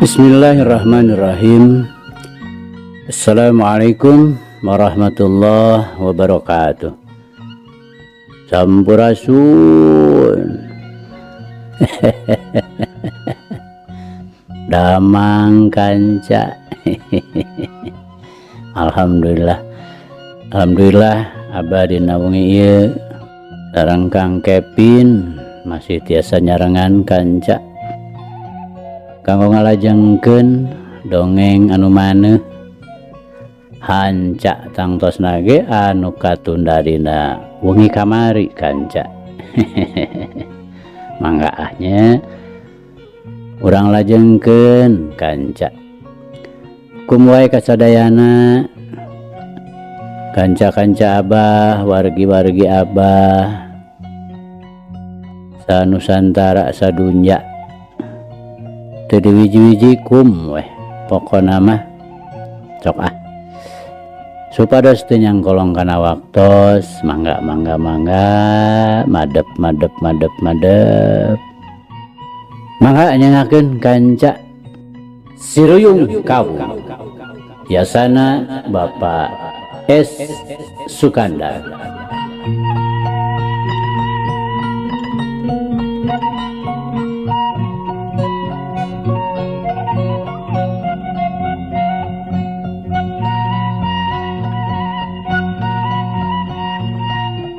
Bismillahirrahmanirrahim. Assalamualaikum warahmatullahi wabarakatuh. Sampurasun. Damang kanca. Alhamdulillah. Alhamdulillah abah dina wengi ieu sareng Kang Kevin masih tiasa nyarengan kanca. Kanggo ngalajengkeun dongeng anu maneuh hanca tangtosna ge anu katunda dina wengi kamari kanca. Mangga ah nya urang lajengkeun kanca. Kum wae kasadayana kanca-kanca abah, wargi-wargi abah sanusantara sadunya teu diwiji-wiji kum weh pokona mah sok ah supados teu nyangkolong kana waktos mangga mangga mangga madep madep madep madep mangga nyengakeun kanca Siruyung Kawung yasana Bapak S Sukandar.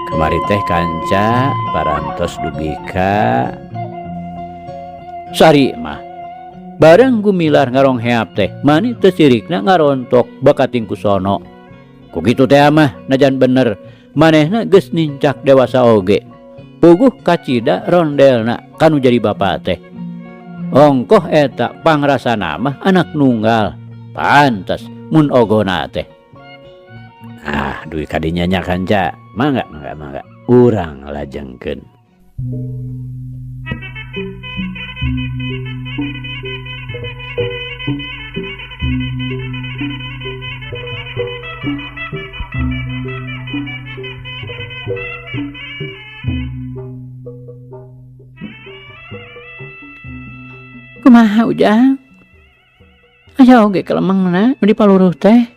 Kamari teh kanca parantos dugi ka Sari mah bareng Gumilar ngarongheap teh mani teu sirikna ngarontok bakating ku sono. Ku kitu teh mah najan bener manehna geus nincak dewasa oge. Puguh kacida rondelna kanu jadi bapa teh. Ongkoh eta pangrasana mah anak nunggal. Pantes mun ogona teh. Ah, duit kadinya nya kanca. Mangga, mangga, mangga. Urang lajengkeun. Kumaha Ujang? Aya oge kelemengna di paluruh teh.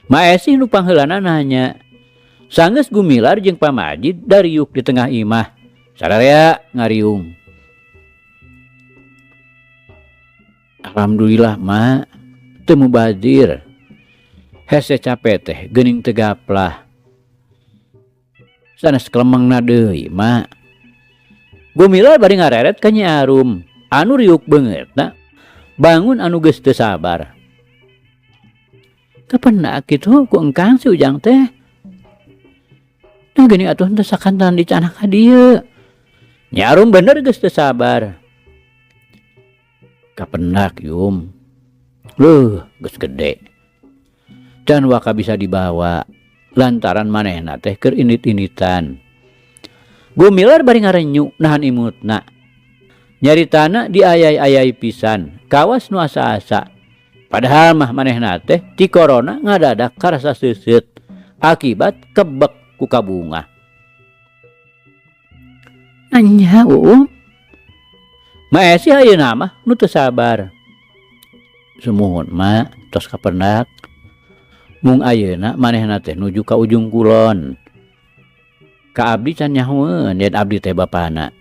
Ma Esi nu pangheulana nanya. Sanggeus Gumilar jeung Pamajid dariuk di tengah imah. Sararea ngariung. Alhamdulillah ma, teu mubazir. Hese capek teh geuning teu gaplah. Sanes kelemengna deui ma. Gumilar bari ngareret ka Nyi Arum anu riuk beungeutna bangun anu geus teu sabar. Kapenak kitu ku engkang si Ujang teh. Nah geuning atuh teu sakantan dicanak ka dieu. Nyi Arum bener geus teu sabar. Kapenak Yum. Leuh geus gede. Can waka bisa dibawa lantaran manehna teh keur indit-inditan. Gumilar bari ngarenyu nahan imutna. Nyaritana diayai-ayai pisan, kawas nu asa-asa. Padahal mah manehna teh ti corona ngadadak karasa seuseut akibat kebek ku kabunga. Anya Uum. Ma Esi ayeuna mah nu teu sabar. Sumuhun ma tos kapendak. Mung ayeuna manehna teh nuju ka ujung kulon. Ka abdi can nyahoeun yen abdi teh bapana.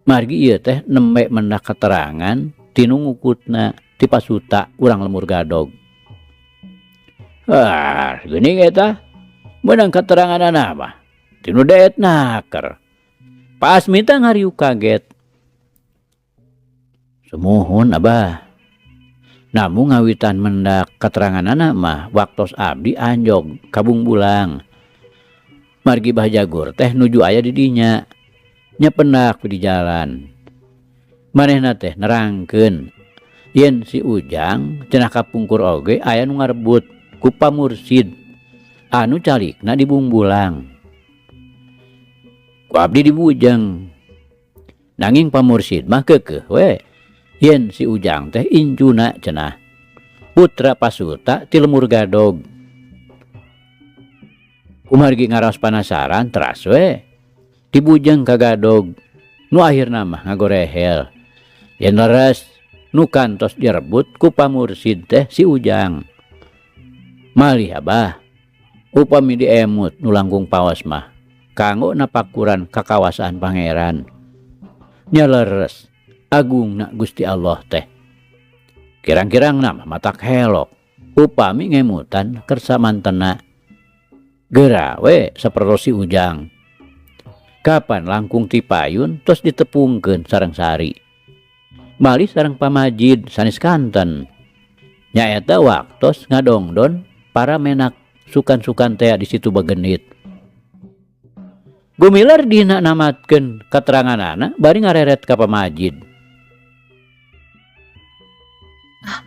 Margi ieu teh nembe mendak keterangan tinu ngukutna ti pasuta urang lemur gadog. Ah, geuning eta meunang keteranganana mah tinu deet naker. Pak Asmita ngariuk kaget. Sumuhun abah. Namun ngawitan mendak keteranganana mah waktos abdi anjog ka Bungbulang. Margi Bah Jagur teh nuju aya di dinya. Nyependak di jalan. Manehna teh nerangkeun yen si Ujang cenah kapungkur oge aya nu ngarebut ku pamursid anu calikna di Bungbulang. Ku abdi dibujeng. Nanging pamursid mah keukeuh we yen si Ujang teh incuna cenah putra pasuta ti lemur gadog. Kumargi ngaraos panasaran teras we dibujeng ka gadog nu akhirna mah ngagorehel yen leres nu kantos direbut ku pamursid teh si Ujang. Malih Abah, upami diemut nu langkung pawas mah kanggo napakuran kakawasaan pangeran. Nya leres agungna Gusti Allah teh. Kirang-kirangna mah matak helok upami ngemutan kersa mantena. Geura we sapertos si Ujang. Kapan langkung ti payun tos ditepungkeun sareng Sari. Malih sareng pamajid sanes kanten. Nyaeta waktos ngadongdon para menak sukan-sukan tea di situ Bagendit. Gumilar dina namatkeun kateranganana bari ngareret ka pamajid. Ah,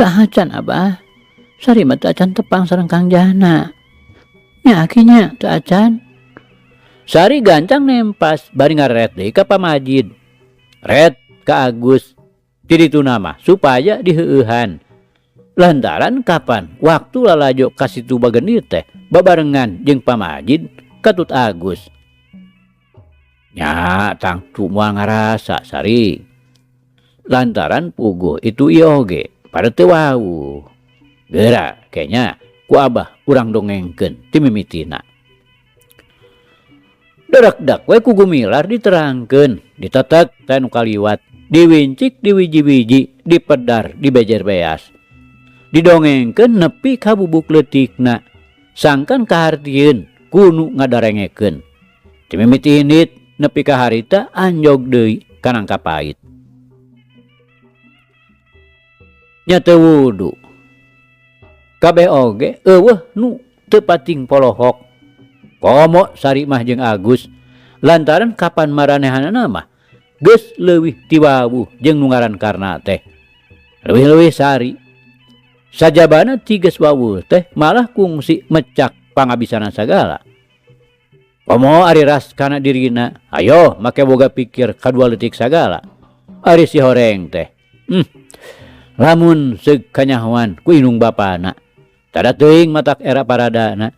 tah acan Abah. Sari mah teu acan tepang sareng Kang Jana. Nya akinya teu acan. Sari gancang nempas bari ngareret deui ka pamajid. Ret ka Agus. Ti dituna mah supaya diheueuhan. Lantaran kapan waktu lalajo ka situ Bagendit teh babarengan jeung pamajid katut Agus. Nya tangtu moal ngarasa Sari. Lantaran puguh itu ieu oge pada teu wawuh. Geura kenya ku Abah urang dongengkeun ti mimitina. Darakdak we ku Gumilar diterangkeun, ditetek teh nu kaliwat, diwincik diwiji-wiji, dipedar dibejer beas. Didongengkeun nepi ka bubuk leutikna, sangkan kahartieun ku nu ngadarengekeun. Ti mimiti indit nepi ka harita anjog deui ka nangka pait. Nya teu wudu. Kabeh oge eueuh nu teu pating polohok. Komo Sari mah jeung Agus lantaran kapan maranehanana mah geus leuwih ti wawuh jeung nu ngaran Karna teh. Leuwih-leuwih Sari. Sajabana ti geus wawuh teh malah kungsi mecak pangabisana sagala. Komo ari ras kana dirina, ayo make boga pikir kadua leutik sagala. Ari si horeng teh. Lamun seug kanyahoan ku indung bapana. Tada teuing matak era paradana.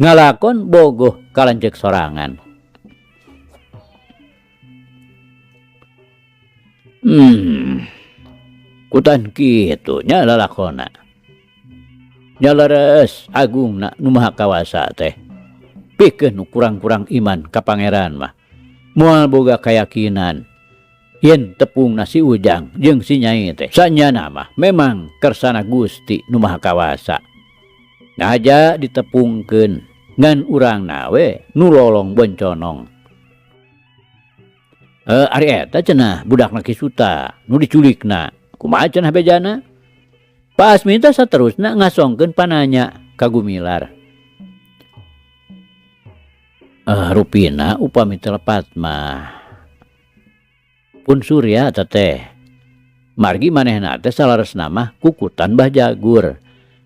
Ngalakon bogoh kalanceuk sorangan. Kutan kitu nya lalakona. Nya leres agungna nu maha kawasa teh. Pikeun nu kurang-kurang iman ka pangeran mah. Moal boga kayakinan yen tepungna si Ujang jeung si Nyai teh. Sanyana mah memang kersana Gusti nu maha kawasa. Ngaja ditepungkeun ngan urangna we nu lolong bonconong. Ari eta cenah budakna Ki Suta nu diculikna. Kumaha cenah bejana? Pak Asmita saterusna ngasongkeun pananya ka Gumilar. Rupina upami telepat mah pun Surya teteh. Margi manehna teh salaresna mah kukutan Bah Jagur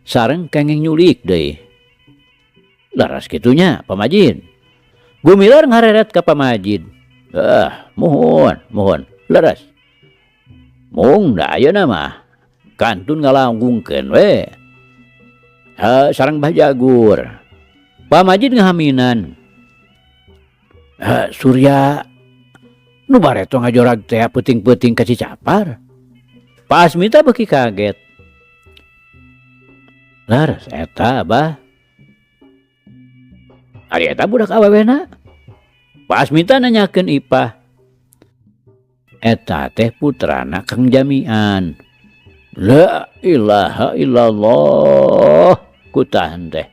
sareng kenging nyulik deui. Laras kitunya pamajid. Gumilar ngareret ka pamajid. Muhun, muhun, leres. Mung da ayeuna mah kantun ngalanggungkeun we. Sareng Bah Jagur. Pamajid ngahaminan. Surya nu bareto ngajorag teh peuting-peuting ka Cicapar. Pak Asmita beuki kaget. Laras eta Abah. Ari eta budak awewena. Pak Asmita nanyakeun Ipah. Eta teh putrana Kang Jamian. La ilaha illallah kutahan teh.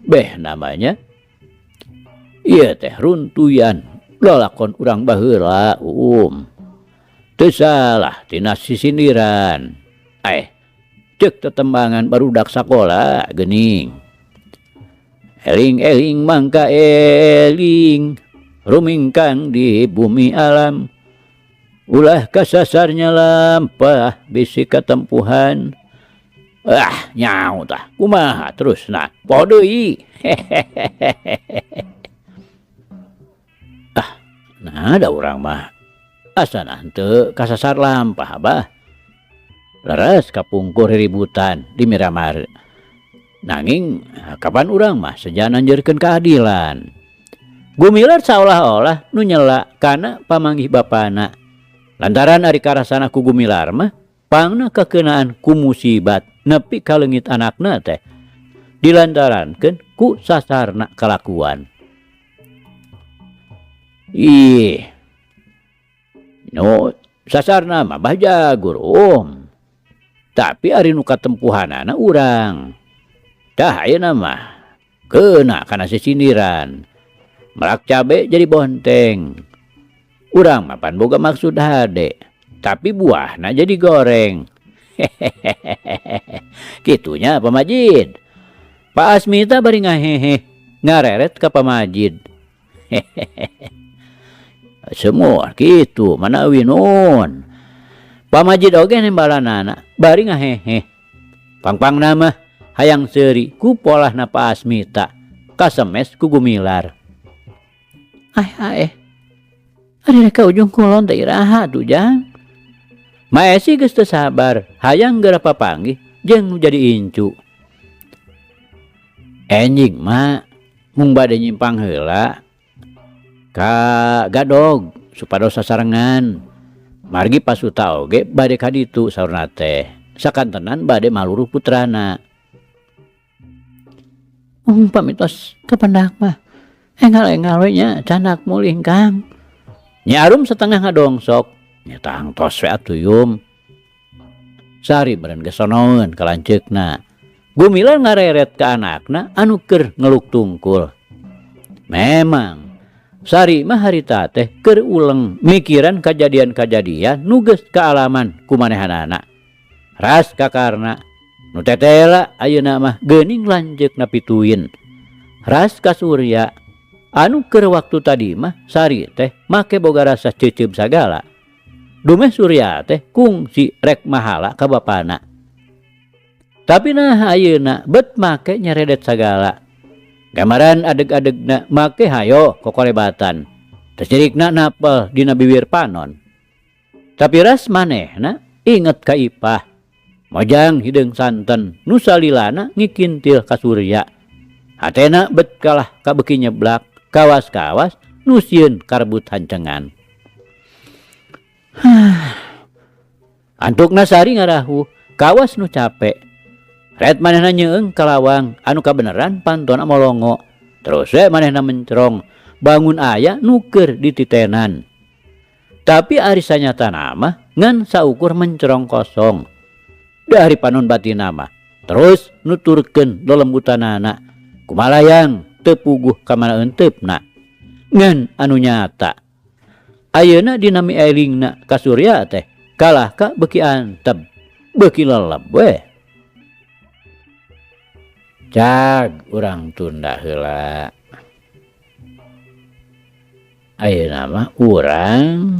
Beh namanya. Ieu teh runtuyan lalakon urang baheula Teu salah tina sisindiran. Ceuk tetembangan barudak sakola geuning. Eling-eling mangka eling rumingkang di bumi alam. Ulah kasasarnya lampah bisi katempuhan. Ah, nyau tah kumaha terus nah poho deui. Ah, nah ada urang mah asana henteu kasasar lampah abah. Leres kapungkur ributan di Miramar. Nanging kapan urang mah seja nanjeurkeun keadilan. Gumilar saolah-olah nu nyela kana pamanggih bapana. Lantaran ari karasana ku Gumilar mah pangna kakeunaan ku musibat nepi ka leungit anakna teh dilantarankeun ku sasarna kalakuan. Ih. Nu sasarna mah Bah Jagur, Om. Tapi ari nu katempuhanana urang. Tah ayeuna mah keuna kana sisindiran. Melak cabe jadi bonteng. Urang mah pan boga maksud hade, tapi buahna jadi goreng. Kitunya Pak Majid. Pak Asmita bari ngahehe ngareret ka Pak Majid. Semua kitu manawi nun. Pak Majid oge nembalanana bari ngahehe. Pangpangna mah hayang seuri ku polahna Pak Asmita kasemes ku Gumilar. Aeh aeh. Ari rek ka ujung kulon teh iraha tuh Jang. Maesi geus teu sabar hayang geura papanggih jeung nu jadi incu. Enjing mah mung bade nyimpang heula ka Gadog supados sasarengan. Margi pasuta oge bade ka ditu saurna teh. Sakantenan bade maluruh putrana. Mung pamitos kapendak mah engal-engal we nya candak mulih Kang. Nyi Arum setengah ngadongsok. Nya tangtos we atuh Yum. Sari meureun geus sonoeun ka lanceukna. Gumilar ngareret ka anakna anu keur ngeluk tungkul. Memang Sari mah harita teh keur uleng mikiran kajadian-kajadian nu geus kaalaman ku manehanana. Ras kakarna nu tetela ayeuna mah geuning lanceukna pituin. Ras ka Surya anu keur waktu tadi mah Sari teh make boga rasa ceuceub sagala. Dumeh Surya teh kungsi rek mahala ka bapana. Tapi nah ayeuna bet make nyeredet sagala. Gambaran adeg-adegna make hayo kokorebatan. Tercerikna napel dina bibir panon. Tapi ras manehna inget ka Ipah. Mojang hideung santen nu salilana ngikintil ka Surya. Hatena bet kalah ka beuki nyeblak, kawas-kawas nu sieun karbut hancengan. Antukna Sari ngarahuh, kawas nu capek. Ret manehna nyeung ka lawang anu kabeneran pantona molongo. Terus we manehna mencrong, bangun aya nu keur dititenan. Tapi ari sanyatana mah ngan saukur mencrong kosong. Dari panon batina mah terus nuturkeun lelembutanana kumalayang teu puguh ka mana eunteup-na. Ngan anu nyata ayeuna dina mielingna ka Surya teh kalah ka beuki antep, beuki leleb we. Cag urang tunda heula. Ayeuna mah urang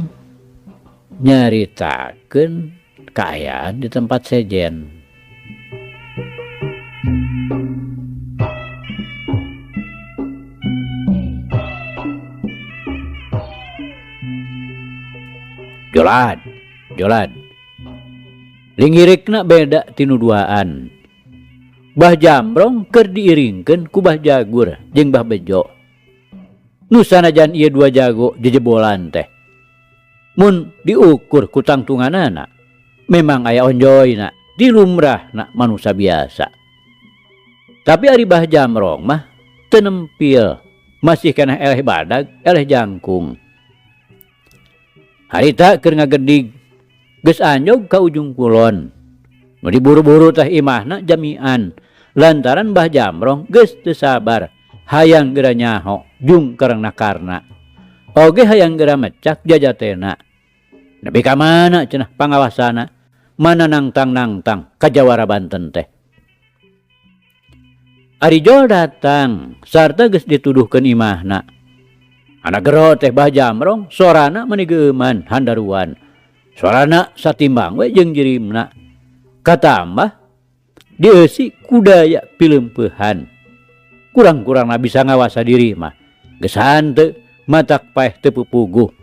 nyaritakeun kaayaan di tempat sejen. Jolad, jolad. Lingirikna beda tinu duaan. Bah Jambrong keur diiringkeun ku Bah Jagur jeung Bah Bejo. Nu sanajan ieu dua jago jejebolan teh. Mun diukur ku tangtunganana, memang aya onjoyna, dilumrahna manusia biasa. Tapi ari Bah Jambrong mah teu nempil, masih keneh eleh badag, eleh jangkung. Harita keur ngagedig, geus anjog ka ujung kulon. Nu diburu-buru teh imahna jamian, lantaran Bah Jambrong geus teu sabar, hayang geura nyaho jung karengna karna. Oge hayang geura mecak jajatena. Nepi ka mana cenah pangawasana, mana nangtang-nangtang ka Jawara Banten teh. Ari Jol datang, sarta geus dituduhkeun imahna. Anak gero teh Bah Jambrong sorana meuni geueuman handaruan. Sorana satimbang we jeung jirimna. Katambah dieusi kudaya pileumpehan. Kurang-kurangna bisa ngawasa diri mah. Geus hanteu matak paeh teu pupuguh.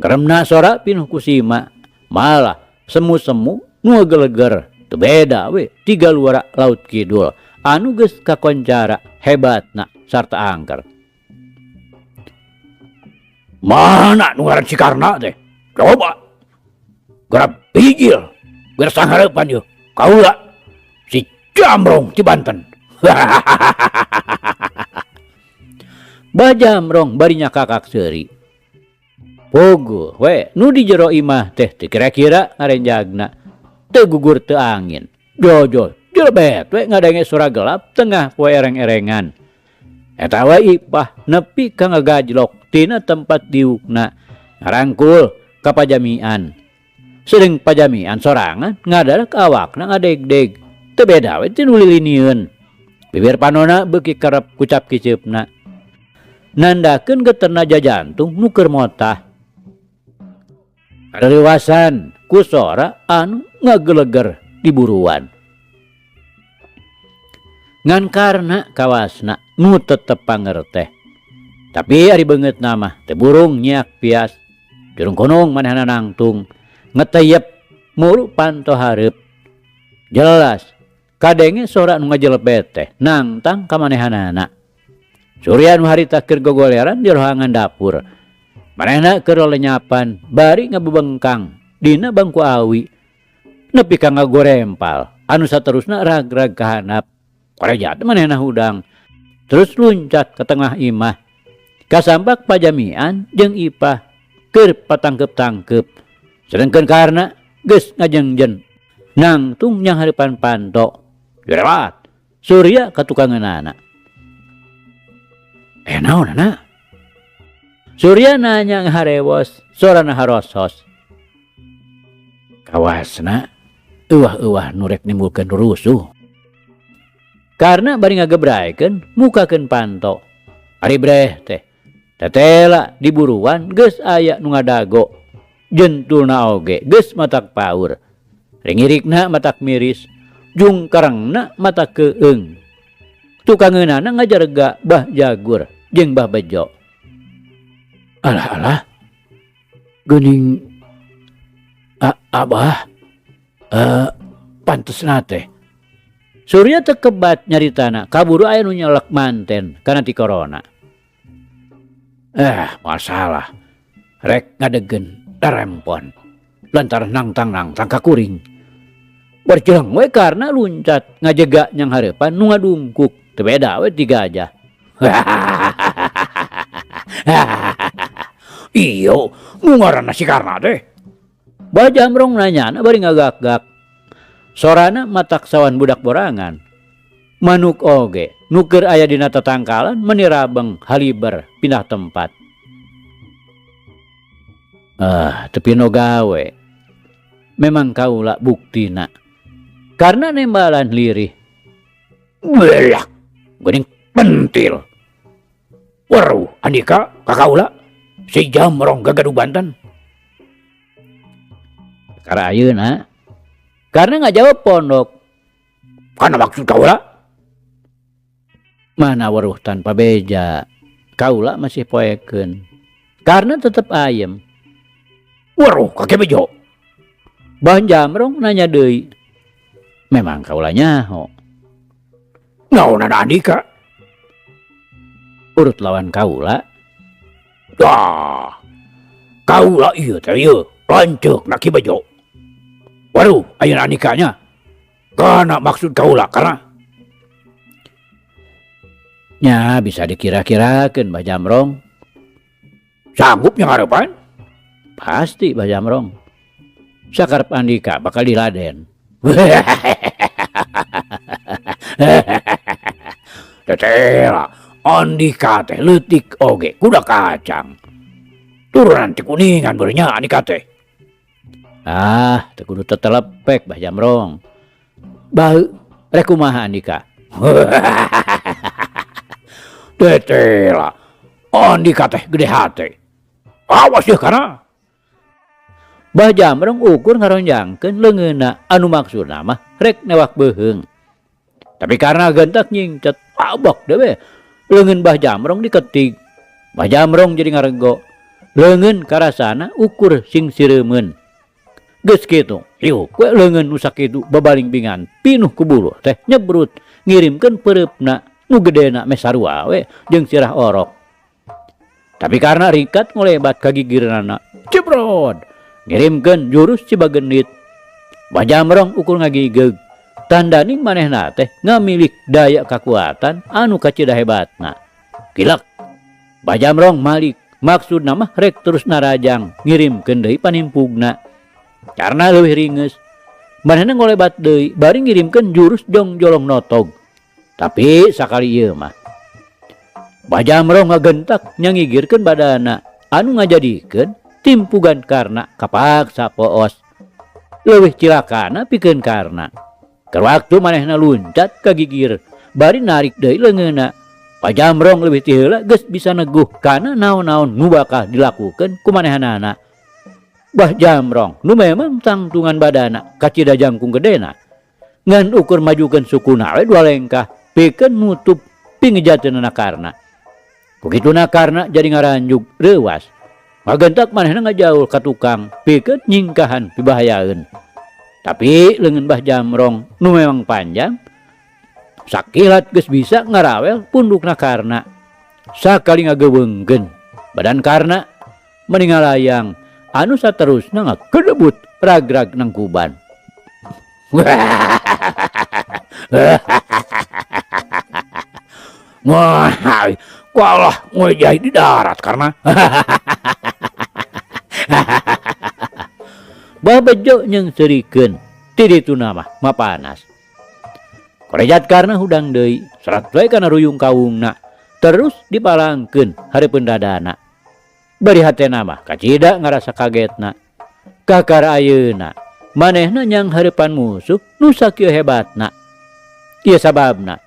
Geremna sora pinuh kusima, malah semu-semu nu geleger. Teu beda we tiga luara laut kidul anu geus kakoncara hebatna sarta angker. Mana nu ngaran si Karna teh? Coba Garap hijil geus sanghareupan yeuh kaula si Jamrong ti Banten. Bah Jamrong bari nyakakak seuri. Puguh we nu di jero imah teh teu kira-kira ngarenjagna. Teu gugur teu angin. Jojo jelebet we ngadenge sora gelap tengah poe ereng-erengan. Eta we Ipah nepi ka ngagajlok tina tempat diukna ngarangkul ka pajamian. Sedeng pajamian sorangan ngadarak awakna ngadegdeg. Teu beda we ti nu lilinieun. Bibir panona beuki kerep kucap kiceupna. Nandakeun geterna jajantung nu keur motah. Karariwasan ku sora anu ngageleger di buruan. Ngan karna kawasna nu tetep pangerteh. Tapi ari beungeutna mah teu burung nyiak pias. Jurung kunung manehna nangtung ngeteyep muru panto hareup. Jelas kadenge sora nu ngajelepet teh nangtang ka manehanana. Surya nu harita keur gogoleran di rohangan dapur. Manehna keur lelenyapan bari ngabebengkang dina bangku awi. Nepi ka ngagorempal anu saterusna ragrag ka handap. Korejat manehna hudang. Terus luncat ka tengah imah. Kasampak pajamian jeung Ipah keur patangkeup-tangkeup. Sedengkeun Karna geus ngajengjen nangtung nyanghareupan panto. Jerewat Surya ka tukangeunana. Naon anak? Surya nanya ngaharewos, sorana harosos. Kawasna euwah-euwah nu rek nimbulkeun rusuh. Karna bari ngagebraikeun mukakeun panto. Ari breh teh tetela di buruan geus aya nu ngadago. Jentulna oge geus matak paur. Ringirikna matak miris, jungkerengna matak keung. Tukangeunana ngajarega Bah Jagur jeung Bah Bejo. Alah alah, geuning abah pantesna teh. Surya teu kebat nyaritana kaburu aya nu nyelek manten kana ti korona. Masalah rek ngadegen darempon lantaran nangtang-nangtang ka kuring. Berjelang we karena luncat ngajega nyang hareupan nu ngadungkuk teu beda we ti gajah. Iyo, nu ngaranna si Karna teh. Bah Jamrong nanyana bari ngagak-gak. Sorana matak sawan budak borangan. Manuk oge nu keur aya dina tatangkalan meni rabeng haliber pindah tempat. Teu pino gawe. Memang kaula buktina. Karena nembalan lirih. Belak, geuning pentil. Waruh, andika ka kaula si Jamrong gagaduh Banten. Perkara ayeuna. Karena ngajawab pondok. Kana maksud kaula? Mana waruh tanpa beja. Kaula masih poekeun. Karena tetep ayem. Waruh kake bejo. Bah Jamrong nanya deui. Memang kaula nyaho. Naonana andika? Urut lawan kaula. Dah. Kaula ieu teh ieu lanceuk na Ki Bejo. Waduh, ayeuna andikanya. Kana maksud kaula karena nya bisa dikira-kirakeun Bah Jamrong. Sanggup nya ngarepan? Pasti Bah Jamrong. Sakarep andika bakal diladen. Tetela, andika teh leutik oge kuda kacang. Turunan ti kuningan beureun nya andika teh. Ah, teu kudu tetelepek Bah Jamrong. Baeu rek kumaha andika? Tetela, andika teh gede hate. Awas yeuh kana. Bah Jamrong ukur ngaronjangkeun leungeunna anu maksudna mah rek newak beuheung. Tapi karena gentak nyingcet abak dewe leungeun Bah Jamrong diketig. Bah Jamrong jadi ngarego. Leungeun karasana ukur sing sireumeun. Geus kitu, hiuk we leungeun nu sakitu babalingbingan pinuh ku buluh teh nyebrut ngirimkeun peureupna nu gedena meh sarua we jeung sirah orok. Tapi karena rikat ngolebat ka gigireunana, jebrod. Ngirimkeun jurus Cibagendit. Bah Jamrong ukur ngagigeug. Tandaning manehna teh ngamilik daya kakuatan anu kacida hebatna. Kilek. Bah Jamrong malik maksudna mah rek terus narajang ngirimkeun deui panimpugna. Karna leuwih ringeus. Manehna ngolebat deui bari ngirimkeun jurus jongjolong notog. Tapi sakali ieu mah Bah Jamrong ngagentak nyangigirkeun badana anu ngajadikeun timpugan Karna kapaksa poos. Leuwih cilakana pikeun Karna. Keur waktu manehna luncat ka gigir bari narik deui leungeunna. Bah Jamrong leuwih ti heula geus bisa neguh kana naon-naon nu bakal dilakukeun ku manehanana. Bah Jamrong nu memang tangtungan badana kacida jangkung gedena. Ngan ukur majukeun sukuna we dua lengkah pikeun nutup pingejateunana Karna. Kukituna Karna jadi ngaranjug reuwas. Ngagentak manehna ngajaul ka tukang pikeun nyingkahan pibahayaeun. Tapi leungeun Bah Jamrong nu memang panjang sakilat geus bisa ngarawel pundukna Karna. Sakali ngageuweungkeun badan Karna meni ngalayang anu saterusna ngakedebut ragrag nangkuban. Wah, walah ngejai di darat Karna. Bah Bejo nyeungseurikeun ti dituna mah mapanas. Korejat Karna hudang deui, serat we kana ruyung kawungna, terus dipalangkeun hareupeun dadana. Bari hatena mah kacida ngarasa kagetna. Kakara ayeuna manehna nyang hareupan musuh nu sakieu hebatna. Ieu sababna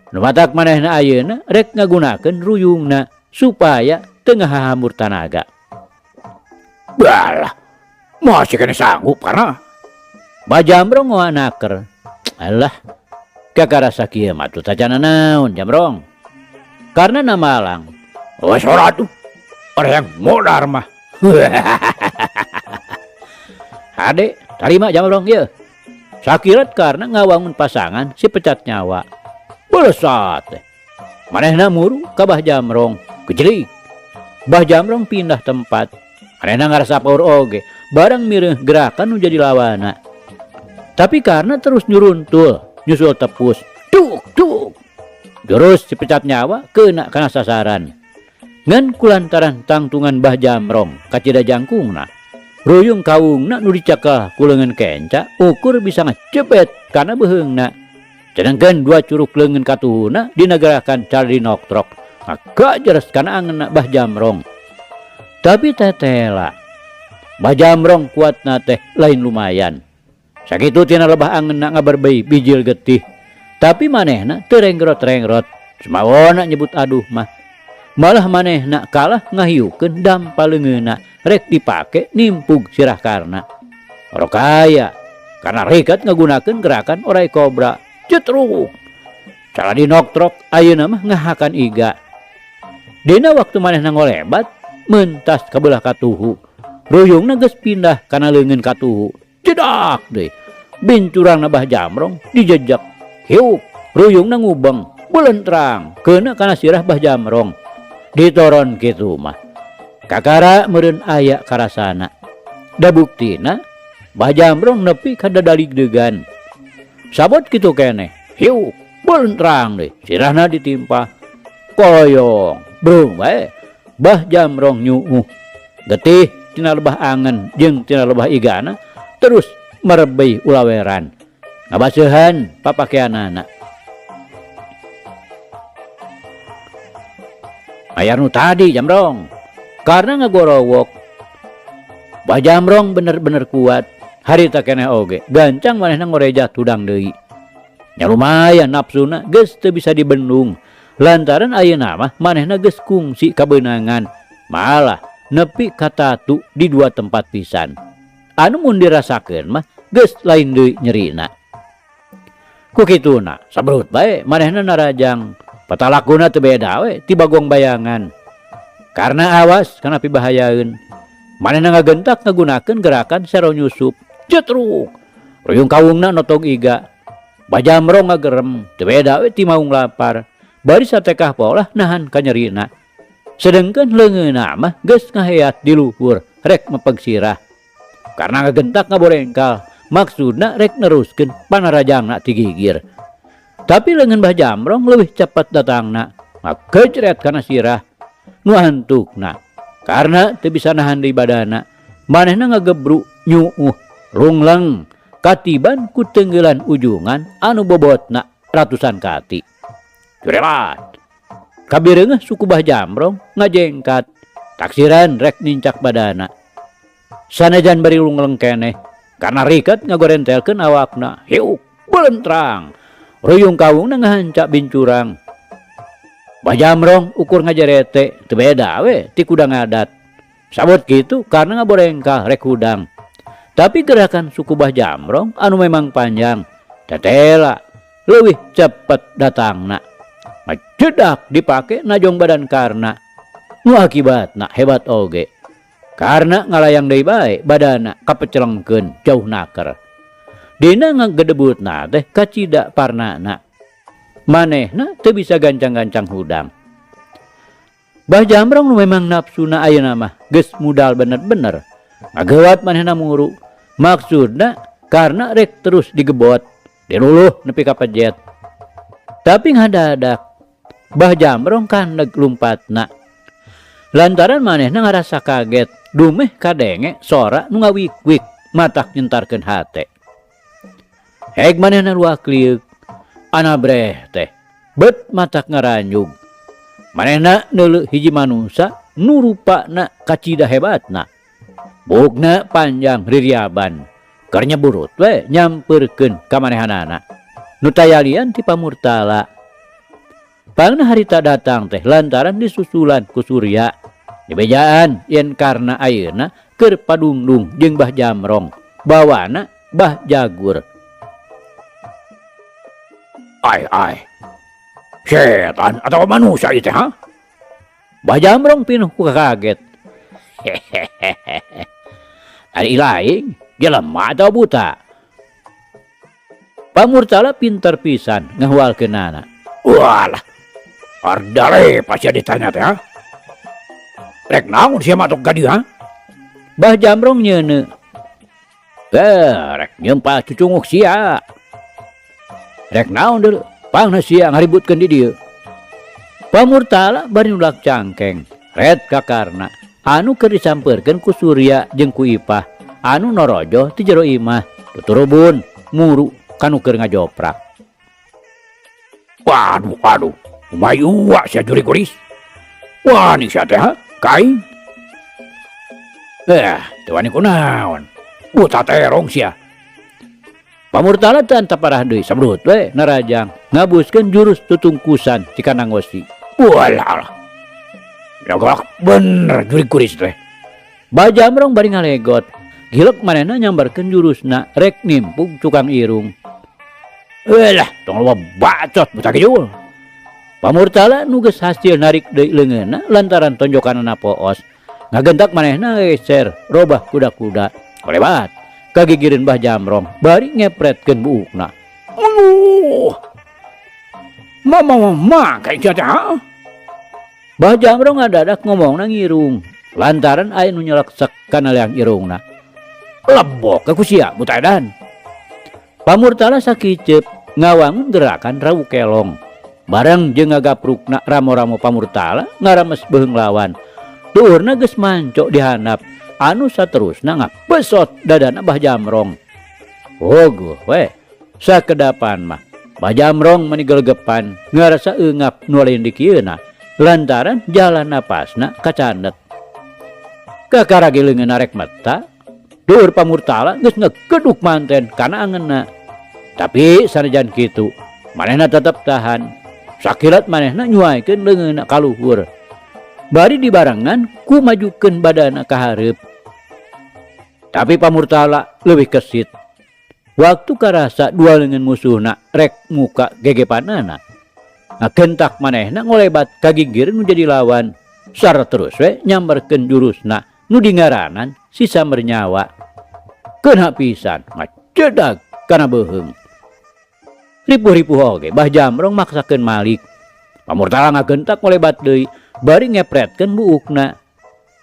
nu matak manehna ayeuna rek ngagunakeun ruyungna supaya teu ngahahambur tanaga. Balah, masih kena sanggup karena Bah Jamrong ngoa naker. Alah, kakara sakieu mah tuh tacana naon Jamrong. Karena namalang. Oh, sora tuh. Orang yang modar mah. Hade, tarima Jamrong ieu. Sakirat karena ngawangun pasangan si pecat nyawa. Belesat teh. Manehna muru ka Bah Jamrong, kejelik. Bah Jamrong pindah tempat. Manehna ngarasa paur oge, barang mireuh gerakan nu jadi lawana. Tapi karena terus nyuruntul, nyusul tepus. Tuk tuk. Jurus si pecat nyawa kena kana sasaran. Ngan kulantaran tangtungan Bah Jamrong kacida jangkungna. Ruyung kawungna nu dicakah ku leungeun kenca ukur bisa ngejebet kana beuheungna. Sedangkan dua curuk leungeun katuhuna dina gerakan cari noktrok. Ngagajeres kana angeunna Bah Jamrong. Tapi tetela Bah Jamrong kuatna teh lain lumayan. Sakitu tina lebah angeunna ngaberbei bijil getih. Tapi manehna teu rengrot-rengrot. Sumawona nyebut aduh mah. Malah manehna kalah ngahiukeun dampa leungeunna rek dipake nimpug sirah Karna. Ora kaya karena rekat ngagunakeun gerakan orai kobra. Cetruk. Cara dinoktrok ayeuna mah ngahakan iga. Dina waktu manehna ngolebat mentas ka belah katuhu. Ruyungna geus pindah kana leungeun katuhu. Jedak deui. Bincurangna Bah Jamrong dijejek. Hiuk, ruyungna ngubeng, belentrang keuna kana sirah Bah Jamrong. Ditoron kitu mah. Kakara meureun aya karasana. Da buktina Bah Jamrong nepi ka dadaligdegan. Sabot kitu keneh. Hiuk, belentrang deui, sirahna ditimpa. Koyong, brung wae. Bah Jamrong nyuuh. Getih tina lebah angen jeung tina lebah igana terus merebei ulaweran. Ngabaseuhan papakeanana. Mayar nu tadi Jamrong. Karena ngagorowok. Bah Jamrong bener-bener kuat. Harita keneh oge gancang manehna ngorejat hudang deui. Nya lumayan nafsuna geus teu bisa dibendung. Lantaran ayeuna mah manehna geus kungsi kabeunangan. Malah nepi ka tatu di dua tempat pisan. Anu mun dirasakeun mah geus lain deui nyerina. Ku kituna saberut bae manehna narajang. Patalakuna teu beda we ti bagong bayangan. Karena awas kana pibahayaeun. Manehna ngagentak ngagunakeun gerakan sero nyusup. Cetruk. Ruyung kawungna notog iga. Bajamrong ngagerem teu beda we ti maung lapar. Bari satekah polah nahan kanyerina. Sedengkeun leungeunna mah geus ngaheat di luhur rek mepeg sirah. Karna ngagentak ngaborengkal, maksudna rek neruskeun panarajangna ti gigir. Tapi leungeun Bah Jamrong leuwih cepet datangna, ngagejret kana sirah nu antukna. Karna teu bisa nahan deui badana, manehna ngagebruk nyuuh lungleng katiban ku tenggelan ujungan anu bobotna ratusan kati. Curelat. Kabireungeuh suku Bah Jamrong ngajengkat, taksiran rek nincak badana. Sanajan bari lungleng keneh, karna riket ngagorentelkeun awakna, hiuk belentrang. Ruyung kawungna ngahancak bincurang. Bah Jamrong ukur ngajarete teu beda we ti kuda ngadat. Sabot kitu karna ngaborengkah rek hudang. Tapi gerakan suku Bah Jamrong anu memang panjang, tetela leuwih cepet datangna. Majedak dipake najong badan Karna. Nu akibatna hebat oge. Karna ngalayang deui bae badana kapecelengkeun jauh naker. Dina ngagedebutna teh kacida parnana. Manehna teu bisa gancang-gancang hudang. Bah Jamrong nu memang nafsuna ayeuna mah geus mudal bener-bener. Ngageuwat manehna muru. Maksudna karena rek terus digebot, diluluh nepi ka pejet. Tapi ngadadak Bah Jamrong kandeg lumpatna. Lantaran manehna ngarasa kaget, dumeh kadenge sora nu ngawik-wik matak nyentarkeun hate. Heg manehna luak lieuk, anabreh teh bet matak ngaranjug. Manehna neuleuh hiji manusa nu rupana kacida hebatna. Buukna panjang ririaban, keur nyeburut we nyampeurkeun ka manehanana. Nu tayalian ti Pamurtala. Pangna harita datang teh lantaran disusulan ku Surya. Dibejaan yen karna ayeuna keur padungdung jeung Bah Jamrong, bawana Bah Jagur. Ai ai. Setan atau manusia itu ha? Bah Jamrong pinuh ku kaget. Hehehe. Ari lain, jelema atau buta? Pamurtala pinter pisan ngahualkeunana. Walah. Ardale pasti ditanya teh ha? Rek naon sia matok ka dieu ha? Bah Jamrong nyeuneu. Rek nyempal cucunguk sia. Rek naon deuleu? Pangna sia ngaributkeun di dieu. Pamurtala bari nulak cangkeng, red ka Karna anu keur disampeurkeun ku Surya jeung ku Ipah anu norojoh ti jero imah tuturubun muru kanu keur ngajoprak. Waduh, waduh, kumaha sia juri kuris. Wah, nih sia teh ha? Kain. Teu wani kunaon. Buta terong sia. Pamurtala teh antap parah deui sabrut we narajang ngabuskeun jurus tutungkusan ti kandang wesi. Walah. Ya galak bener juri kuris teh. Bah Jamrong bari ngalegot. Gilek manehna nyambarkeun jurusna rek nimpug tukang irung. Walah, tong loba bacot buta kijul. Pamurtala nu geus hasil narik deui leungeunna lantaran tonjokanana poos. Ngagentak manehna geser robah kuda-kuda. Kolebat kagigireun Bah Jamrong bari ngepretkeun buukna. Aduh. Mama mama kayak sia teh ha? Bah Jamrong ngadadak ngomongna ngirung lantaran aya nu nyeleksek kana leang irungna. Lebok ku sia buta edan. Pamurtala sakiceup ngawangun gerakan rawu kelong. Bareng jeung ngagaprukna ramo-ramo Pamurtala ngarames beuheung lawan. Tuurna geus mancok di handap anu saterusna ngapesot dadana Bah Jamrong. Ogoh we sakedapan mah Bah Jamrong mani gelegepan ngarasa eungap nu lain dikieuna lantaran jalan napasna kacandet. Kakara ge leungeun arek meta, duur Pamurtala geus ngegeduk manten kana angeunna. Tapi sanajan kitu, manehna tetep tahan. Sakilat manehna nyuaikeun leungeunna ka luhur. Bari dibarengan ku majukeun badana ka hareup. Tapi Pamurtala leuwih kesit. Waktu karasa dua leungeun musuhna rek muka gegepanana. Ngagentak manehna ngolebat ka gigir nu jadi lawan. Sarta terus we nyamberkeun jurusna nu dingaranan sisa bernyawa. Keuna pisan ngacedag kana beuheung. Ripuh-ripuh oge Bah Jamrong maksakeun malik. Pamurtala ngagentak ngolebat deui bari ngepretkeun buukna.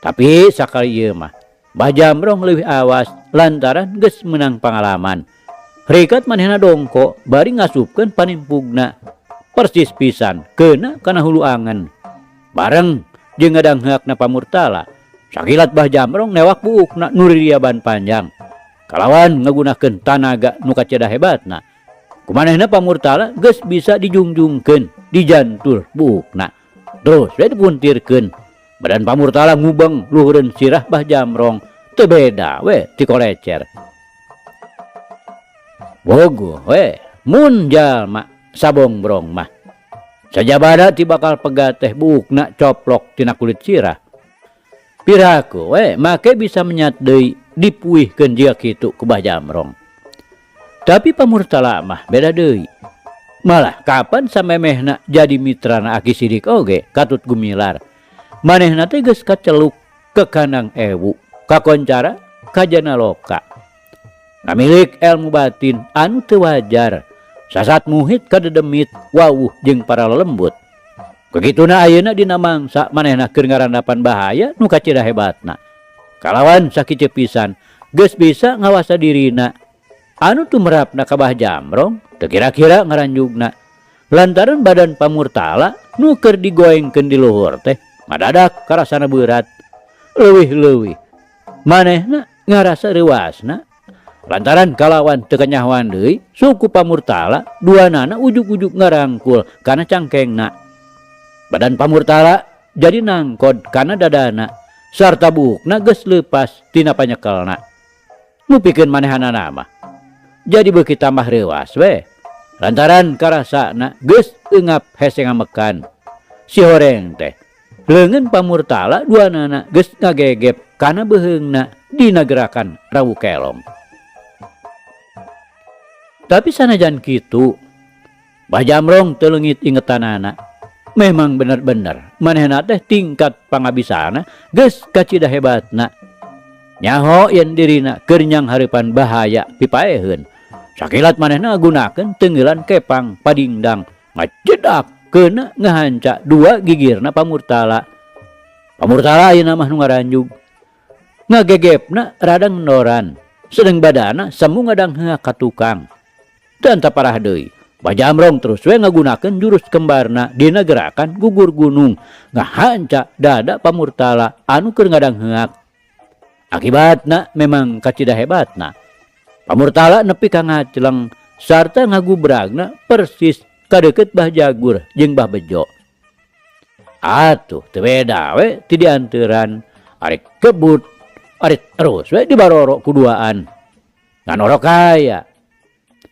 Tapi sakali ieu mah Bah Jamrong leuwih awas lantaran geus meunang pangalaman. Rikat manehna dongko bari ngasupkeun panimpugna. Persis pisan keuna kana hulu angen. Bareng jeung ngadangheakna Pamurtala. Sakilat Bah Jamrong newak buukna nu ririaban panjang. Kalawan ngagunakeun tanaga nu kacida hebatna. Kumanehna Pamurtala geus bisa dijungjungkeun dijantur buukna. Terus we dipuntirkeun. Badan Pamurtala ngubeng luhureun sirah Bah Jamrong. Teu beda we ti kolecer. Bogoh we mun jalma sabongbrong mah. Sajabana ti bakal pegat teh buukna coplok tina kulit sirah. Piraku we make bisa menyat deui dipuihkeun jiga kitu ku Bah Jamrong. Tapi Pamurtala mah beda deui. Malah kapan samemehna jadi mitrana Aki Sidik oge katut gumilar. Manehna teh geus kaceluk ke kandang ewu, kakoncara kajana loka. Ngamilik ilmu batin anu teu wajar. Sasat muhit kadedemit wawuh jeung para lelembut. Kagituna ayeuna dina mangsa manehna keur ngarandapan bahaya nu kacida hebatna. Kalawan sakieu pisan geus bisa ngawasa dirina. Anu tumerapna ka Bah Jamrong teu kira-kira ngaranjugna. Lantaran badan Pamurtala nu keur digoengkeun di luhur teh ngadadak karasana berat. Leuwih-leuwih manehna ngarasa reuasna. Lantaran kalawan teu kanyahoan deui suku Pamurtala duanana ujug-ujug ngarangkul kana cangkengna. Badan Pamurtala jadi nangkod kana dadana sarta buukna geus leupas tina panyekelna. Nu pikeun manehanana mah jadi beuki tambah reuas we. Lantaran karasana geus eungap hese ngamekan. Si horeng teh leungeun Pamurtala duanana geus ngagegep kana beuheungna dina gerakan rawu kelong. Tapi sanajan kitu, Bah Jamrong teu leungit ingetanana. Memang bener-bener manehna teh tingkat pangabisana geus kacida hebatna. Nyaho yen dirina keur nyanghareupan bahaya pipaeheun. Sakilat manehna ngagunakeun teungeulan kepang padingdang ngajedak keuna ngahanca dua gigirna Pamurtala. Pamurtala ayeuna mah nu ngaranjug. Ngagegepna rada ngendoran, sedeng badana semu ngadangheak ka tukang. Dan tak parah deui, Bah Jamrong terus we ngagunakeun jurus kembarna dina gerakan gugur gunung ngahanca dada Pamurtala anu keur ngadangheak. Akibatna memang kacida hebatna. Pamurtala nepi ka ngacleng sarta ngagubragna persis kadeukeut Bah Jagur jeung Bah Bejo. Atuh teu beda we ti dianteuran, ari kebut, ari terus we dibaroro kuduaan. Ngan orok kaya.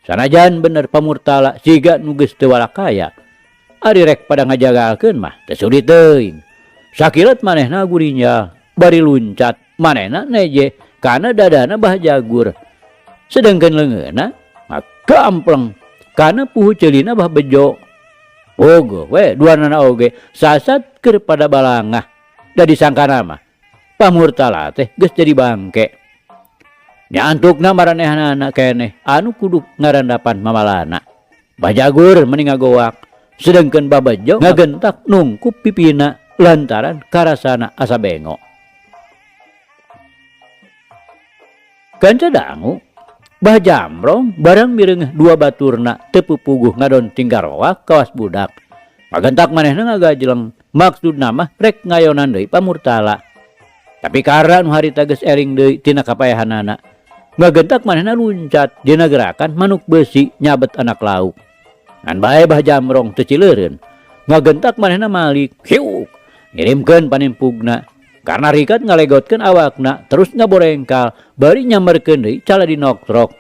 Sanajan bener Pamurtala siga nu geus teu walakaya. Ari rek pada ngajagalkeun mah teu sudi teuing. Sakilat manehna gurinya bari luncat manehna neje kana dadana Bah Jagur. Sedengkeun leungeunna ngagampleng kana puhu ceulina Bah Bejo. Bogoh we duanana oge sasat keur pada balangah. Da disangkana mah Pamurtala teh geus jadi bangke. Nya antukna maranehanana keneh anu kudu ngarandapan mamalana. Bah Jagur meni ngagoak, sedengkeun Bah Bejo ngagentak nungkup pipina lantaran karasana asa bengo. Kanca dangu, Bah Jamrong barang mireungeuh dua baturna teu pupuguh ngadon tinggaroak kawas budak. Ngagentak manehna ngagajleng, maksudna mah rek ngayonan deui Pamurtala. Tapi karena nu harita geus eling deui tina kapaehanana, ngagentak manehna luncat dina gerakan manuk besi nyabet anak lauk. Ngan bae Bah Jamrong teu cileureun. Ngagentak manehna malik, hiuk, ngirimkeun panimpugna. Karena rikat ngalegotkeun awakna terus ngaborengkal bari nyamberkeun deui cala dinoktrok.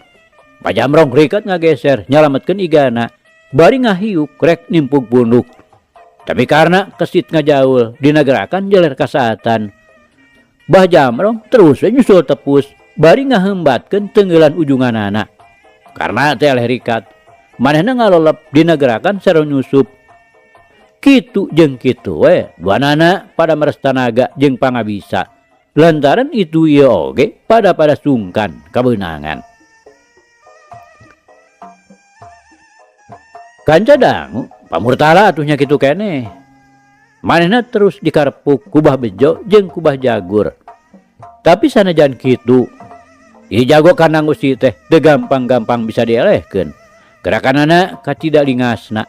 Bah Jamrong rikat ngageser nyalametkeun igana bari ngahiuk rek nimpug punduk. Tapi karena kesit ngajaul dina gerakan jeler kasaatan, Bah Jamrong terus we nyusul tepus bari ngahembatkeun teungeulan ujunganana. Karena teh eleh rikat, manehna ngalolep dina gerakan sero nyusup. Kitu jeung kitu we, duanana pada meres tanaga jeung pangabisa. Lantaran itu ieu oge pada sungkan kabeunangan. Kanca dangu, Pamurtala atuh nya kitu keneh. Manehna terus dikarepuk ku Bah Bejo jeung ku Bah Jagur. Tapi sanajan kitu, Ki Jago Kandang Wesi teh teu gampang-gampang bisa dielehkeun. Gerakanana kacida lingasna.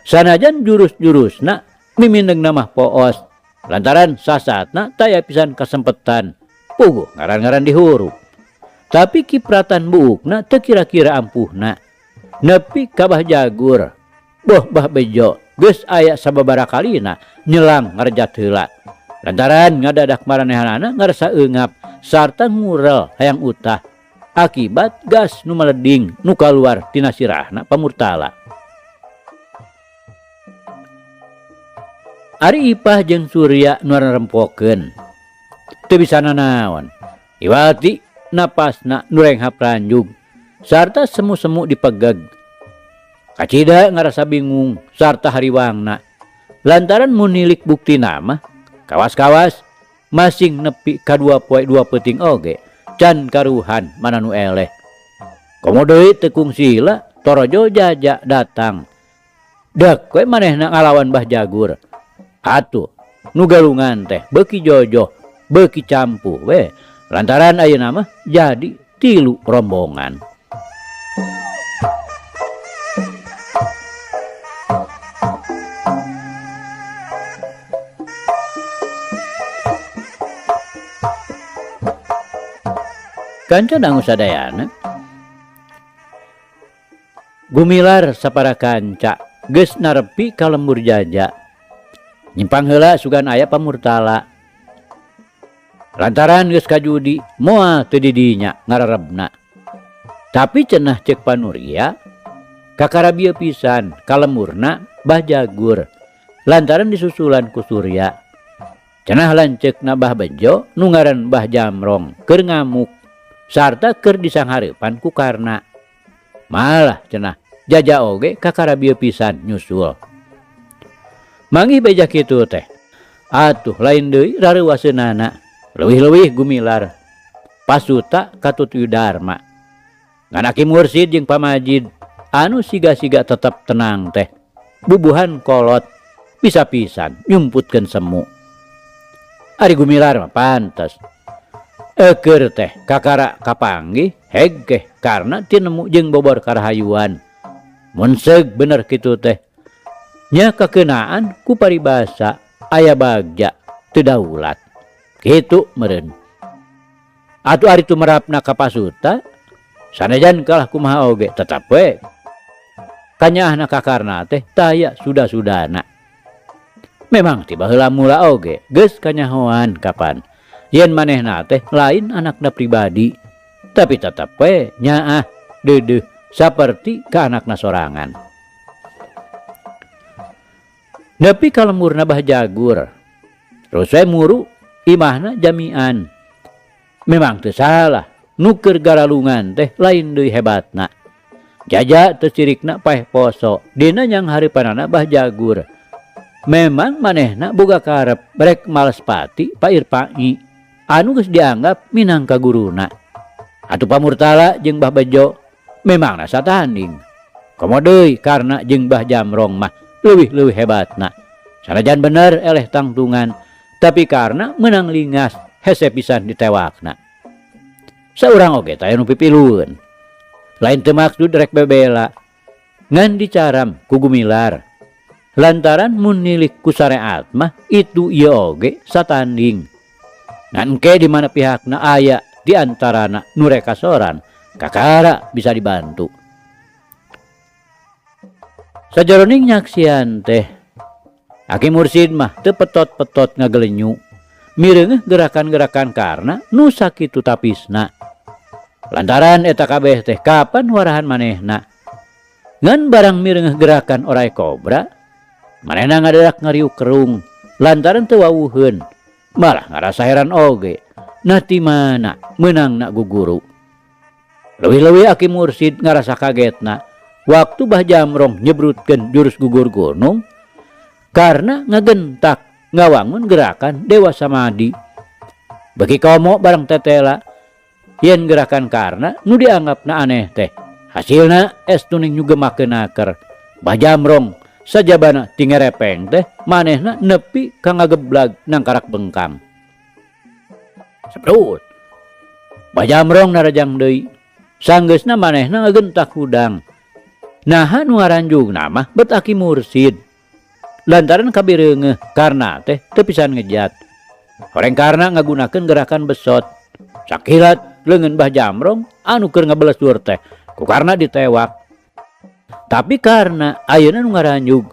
Sanajan jurus-jurusna mimindengna mah poos, lantaran sasatna taya pisan kasempetan. Puguh ngaran-ngaran dihurup. Tapi kipratan buukna teu kira-kira ampuhna. Nepi ka Bah Jagur, boh Bah Bejo geus aya sababaraha kalina nyelang ngarejat heula. Lantaran ngadadak maranehanana ngarasa eungap sarta ngurel hayang utah akibat gas nu meleding nu kaluar tina sirahna pamurtala. Ari Ipah jeung Surya nu narempokeun teu bisa nanaon. Iwati napasna nu renghap ranjug sarta semu-semu dipegeg. Kacida ngarasa bingung sarta hariwangna lantaran mun nilik buktina mah kawas-kawas masing nepi ka 2 poe 2 peuting oge can karuhan mana nu eleh. Komo deui teu kungsila torojo jaja datang. Dek we manehna ngalawan Bah Jagur. Atuh nu galungan teh beuki jojoh beuki campuh we lantaran ayeuna mah jadi 3 rombongan. Kanca dangu sadayana gumilar sapara kanca geus narepi ka lembur jaja. Nyimpang heula sugan aya pamurtala. Lantaran geus kajudi moal teu di dinya ngararebna. Tapi cenah ceuk panuria kakara bieu pisan ka lemurna Bah Jagur lantaran disusulan ku Surya. Cenah lanceukna Bah Bejo nu ngaran Bah Jamrong keur ngamuk sarta keur disanghareupan ku Karna. Malah cenah jaja oge kakara bieu pisan nyusul. Manggih beja kitu teh. Atuh lain deui rareuwaseunana. Leuwih-leuwih gumilar. Pasuta katut Yudarma. Ngan Aki Mursid jeung Pamajid anu siga-siga tetep tenang teh. Bubuhan kolot bisa pisan nyumputkeun semu. Ari gumilar mah pantes. Eukeur teh kakara kapanggih hegeh karena tinemu jeung bobor karahayuan. Mun seug bener kitu teh. Nya kakeunaan ku paribasa aya bagja teu daulat. Kitu meureun. Atuh ari tumerapna ka pasuta sanajan kalah kumaha oge tetep we kanyaahna ka Karna teh taya suda-sudana. Memang ti baheula mula oge geus kanyahoan kapan yen manehna teh lain anakna pribadi, tapi tetep we nyaah deudeuh saperti ka anakna sorangan. Nepi ka lemurna Bah Jagur, terus we muru imahna jamian. Memang teu salah, nu keur garalungan teh lain deui hebatna. Jaja teu cirikna paeh poso dina nyang hareupanana Bah Jagur. Memang manehna boga karep rek males pati Pair Pangi anu geus dianggap minangka guruna. Atuh pamurtala jeung Bah Bejo memangna satanding. Komo deui karna jeung Bah Jamrong mah leuwih-leuwih hebatna. Sanajan bener eleh tangtungan, tapi karna meunang lingas hese pisan ditewakna. Saurang oge teh anu pipilueun. Lain teu maksud rek bebela, ngan dicaram ku gumilar. Lantaran mun nilik ku sareat mah itu ieu oge satanding. Ngan engke di mana pihakna aya di antarana nu rek kasoran, kakara bisa dibantu. Sajeroning nyaksian teh, Aki Mursid mah teu petot-petot ngagelenyu, mireungeuh gerakan-gerakan karna nu sakitu tapisna. Lantaran eta kabeh teh kapan warahan manehna. Ngan barang mireungeuh gerakan orai kobra, manehna ngadadak ngariuk kerung lantaran teu wawuheun, malah ngarasa heran oge. Nah ti mana meunangna guguru. Leuwih-leuwih Aki Mursid ngarasa kagetna waktu Bah Jamrong nyebrutkeun jurus gugur gunung karena ngagentak ngawangun gerakan Dewa Samadi. Bagi komo barang tetela yen gerakan karna nu dianggapna aneh teh hasilna es tuning nyugemakeun naker. Bah Jamrong sajabana tingerepeng teh manehna nepi ka ngageblag nangkarak bengkang. Sebrut. Bah Jamrong narajang deui. Sanggeusna manehna ngagentak hudang. Naha nu ngaranjugna mah bet aki mursid. Lantaran kabireungeuh Karna teh teu pisan ngejat. Horeng Karna ngagunakeun gerakan besot. Sakilat leungeun Bah Jamrong anu keur ngabelesur teh ku Karna ditewak. Tapi Karna ayeuna nu ngaranjug.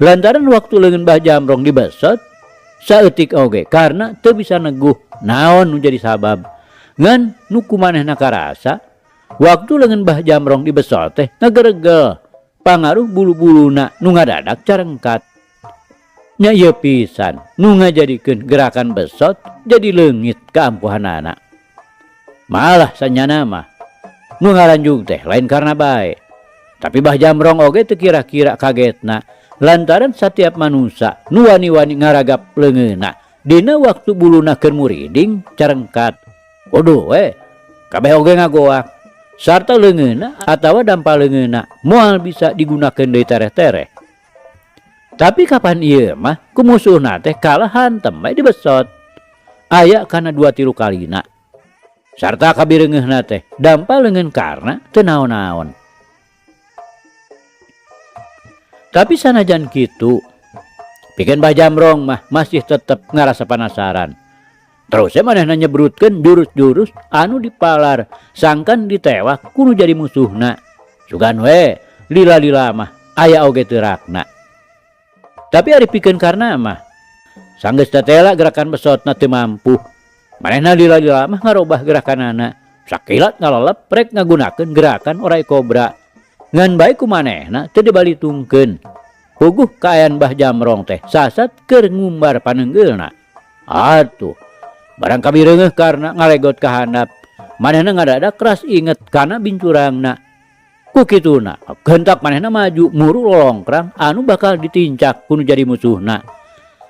Lantaran waktu leungeun Bah Jamrong dibesot, saeutik oge Karna teu bisa neguh naon nu jadi sabab. Ngan nu ku manehna karasa, waktu leungeun Bah Jamrong dibesot teh ngageregel pangaruh bulu-buluna nu ngadadak carengkat. Nya ieu pisan nu ngajadikeun gerakan besot jadi leungit kaampuhanana. Malah sanyana mah nu ngaranjug teh lain Karna bae. Tapi Bah Jamrong oge teu kira-kira kagetna lantaran satiap manusia nu wani-wani ngaragap leungeunna dina waktu buluna keur muriding carengkat. Kudu we kabeh oge ngagoak sarta leungeunna atawa dampa leungeunna moal bisa digunakeun deui tereh-tereh. Tapi kapan ieu mah ku musuhna teh kalah hantem we dibesot. Aya kana 2-3 kalina. Sarta kabireungeuhna teh dampa leungeun Karna teu naon-naon. Tapi sanajan kitu, pikeun Bah Jamrong mah masih tetep ngarasa penasaran. Terus manehna nyebrutkeun jurus-jurus anu dipalar sangkan ditewak kudu jadi musuhna. Sugan we lila-lila mah aya oge teu rakna. Tapi ari pikeun Karna mah sanggeus tetela gerakan besotna teu mampu. Manehna lila-lila mah ngarobah gerakanana. Sakilat ngalelep rek ngagunakeun gerakan orai kobra. Ngan bae ku manehna teu dibalitungkeun. Puguh kaayaan Bah Jamrong teh sasat keur ngumbar panenggeulna. Atuh, barang kabireungeuh Karna ngalegot ka handap. Manehna ngadadak keras inget kana bincurangna. Ku kituna, gentak manehna maju muru lolongkrang anu bakal ditincak ku nu jadi musuhna.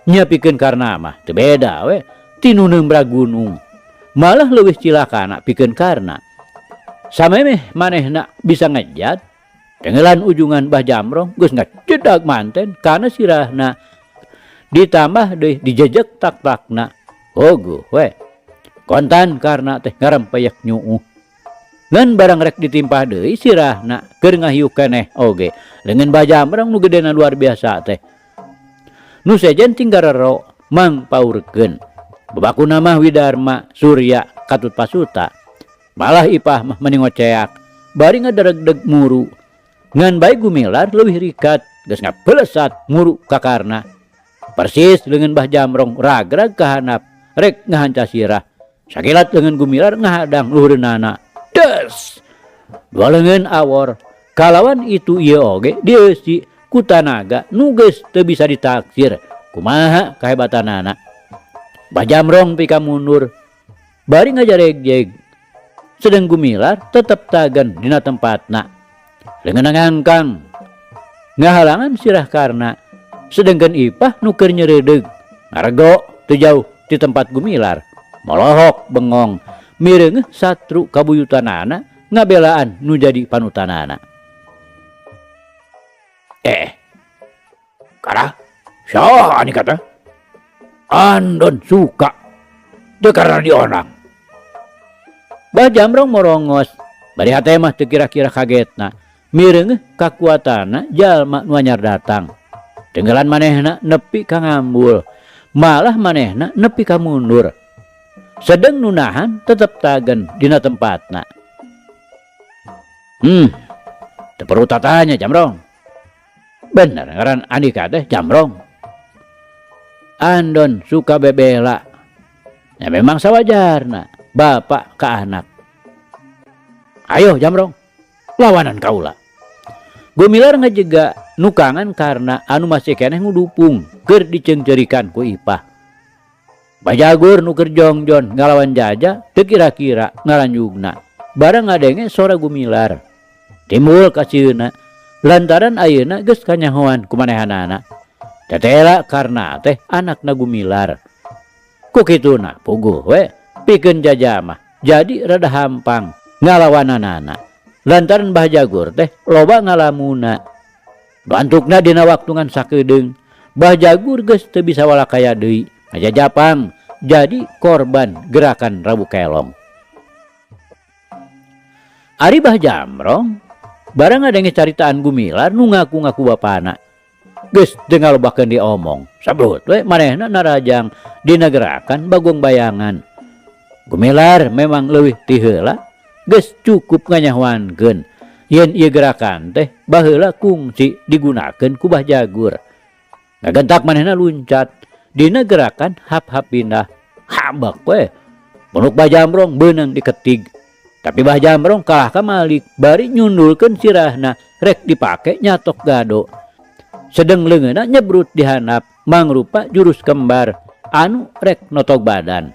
Nya pikeun Karna mah teu beda we ti nu neumbra gunung. Malah leuwih cilakana pikeun Karna. Samemeh manehna bisa ngejat, tenggelan ujungan Bah Jamrong geus ngacedag manten kana sirahna. Ditambah deui dijejek tak-takna. Oguh we. Kontan Karna teh ngarempeyek nyuuh. Ngan barang rek ditimpah deui sirahna keur ngahiuk keneh oge. Leungeun Bah Jamrong nu gedena luar biasa teh. Nu sejen tinggal rero mangpaurkeun. Babakuna mah Widarma Surya katut pasuta. Malah Ipah mah meni ngoceak. Bari ngaderegdeg muru. Ngan bae Gumilar leuwih rikat geus ngapelesat muru ka Karna. Persis leungeun Bah Jamrong ragrag ka handap rek ngahanca sirah. Sakilat leungeun Gumilar ngahadang luhureunana. Des! Dua leungeun awor. Kalawan itu ieu oge dieusi ku tanaga nu geus teu bisa ditaksir. Kumaha kahebatanana? Bah Jamrong pika mundur. Bari ngajaregjeg. Sedeng Gumilar tetep tagen dina tempatna. Leungeun ngangkang. Ngahalangan sirah Karna. Sedengkeun Ipah nu keur nyereudeg. Ngarego teu jauh ti tempat Gumilar. Molohok bengong. Mireungeuh satru kabuyutanana ngabelaan nu jadi panutanana. Kara, saha ani kata? Andon suka teu karena dionang. Bah Jamrong morongos, bari hate mah teu kira-kira kagetna. Mireungeuh kakuatana jalma nu anyar datang. Tenggelan manehna nepi ka ngambul, malah manehna nepi ka mundur. Sedeng nu nahan tetep tagen dina tempatna. Teu perlu tatanya Jamrong. Bener ngaran Andika teh Jamrong. Andon suka bebela. Ya memang sawajarna bapak ka anak. Ayo Jamrong, lawanan kaula. Gumilar ngajega nukangan karena anu masih keneh ngudupung keur diceungceurikan ku Ipah. Bajagur nu keur jongjon ngalawan Jaja teu kira-kira ngalanjugna. Barang ngadenge sora Gumilar. Timbul kasieuna lantaran ayeuna geus kanyahoan ku manehanana. Tetela karena teh anakna Gumilar. Ku kituna puguh we pikeun Jaja mah jadi rada hampang ngalawananana. Lantaran Bah Jagur teh loba ngalamuna. Bantukna dina waktu ngan sakedeung. Bah Jagur geus teu bisa walakaya deui. Ngajajapang jadi korban gerakan Rabu Kelong. Ari Bah Jamrong barang ngadenge caritaan Gumilar nu ngaku-ngaku bapana. Geus teu ngalobakeun diomong, sabrut we manehna narajang dina gerakan Bagong Bayangan. Gumilar memang leuwih ti heula geus cukup nganyahoankeun yen ieu gerakan teh baheula kungsi digunakeun ku Bah Jagur. Ngagentak manehna luncat dina gerakan hap-hap pindah. Habak we. Punuk Bah Jamrong beunang diketig. Tapi Bah Jamrong kalah ka malik bari nyundulkeun sirahna rek dipake nyatok gado. Sedeng leungeunna nyebrut di handap mangrupa jurus kembar anu rek notog badan.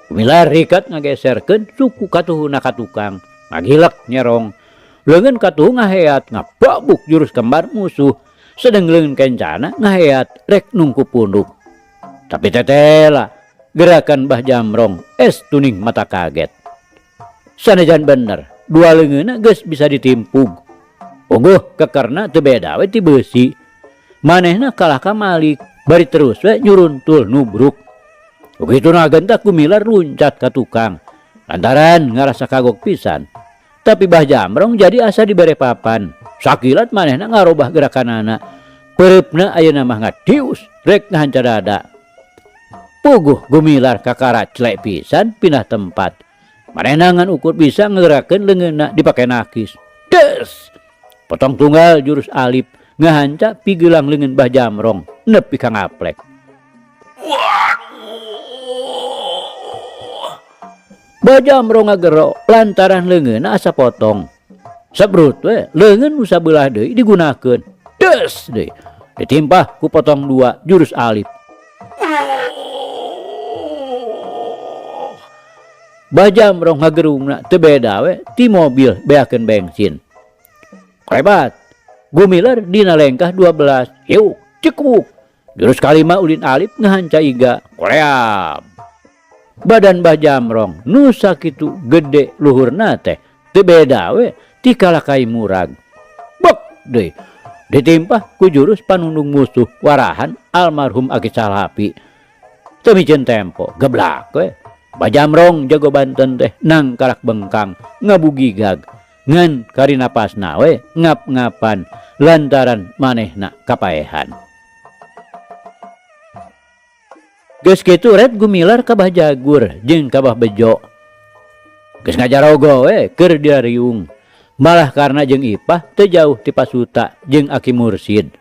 Gumilar rikat ngageserkeun suku katuhuna ka tukang, ngagilek nyerong. Leungeun katuhu ngaheat ngababuk jurus kembar musuh, sedeng leungeun kencana ngaheat rek nungku punduk. Tapi tetela gerakan Bah Jamrong es tuning mata kaget. Sanajan bener, dua leungeunna geus bisa ditimpug. Ungguh kekerna teu beda we ti beusi. Manehna kalah ka malik, bari terus we nyuruntul nubruk. Begitu nagentak Gumilar luncat ka tukang, lantaran ngarasa kagok pisan. Tapi Bah Jamrong jadi asa dibere papan. Sakilat manehna ngarobah gerakanana. Pereupna ayeuna mah ngadius rek ngahanca dada. Puguh Gumilar kakara celek pisan pindah tempat. Manehna ngan ukur bisa ngerakeun leungeunna dipake nakis. Des! Potong tunggal jurus alip ngahanca pigelang leungeun Bah Jamrong nepi ka ngaplek. Waduh. Bah Jamrong ngagero lantaran leungeunna asa potong. Sabrut we leungeun nu sabelah deui digunakeun. Des deui. Ditimpah ku potong dua jurus alip. Bah Jamrong ngagerungna teu beda we ti mobil beakeun bensin. Klebat. Gumilar dina lengkah 12. Hiuk cekuk. Jurus kalima ulin alip ngahanca iga. Koleab. Badan Bah Jamrong nu sakitu gede luhurna teh teu beda we ti kalakai murag. Bek deui. Ditimpah ku jurus panundung musuh warahan almarhum Aki Salapi. Teu miceun tempo geblak we. Bah Jamrong jago Banten teh nangkarak bengkang ngabugigag ngan kari napasna we ngap-ngapan lantaran manehna kapaehan. Geus kitu red Gumilar ka Bah Jagur jeung ka Bah Bejo. Geus ngajarogo we keur diriung. Malah karena jeung Ipah teu jauh ti Pasuta jeung Aki Mursid.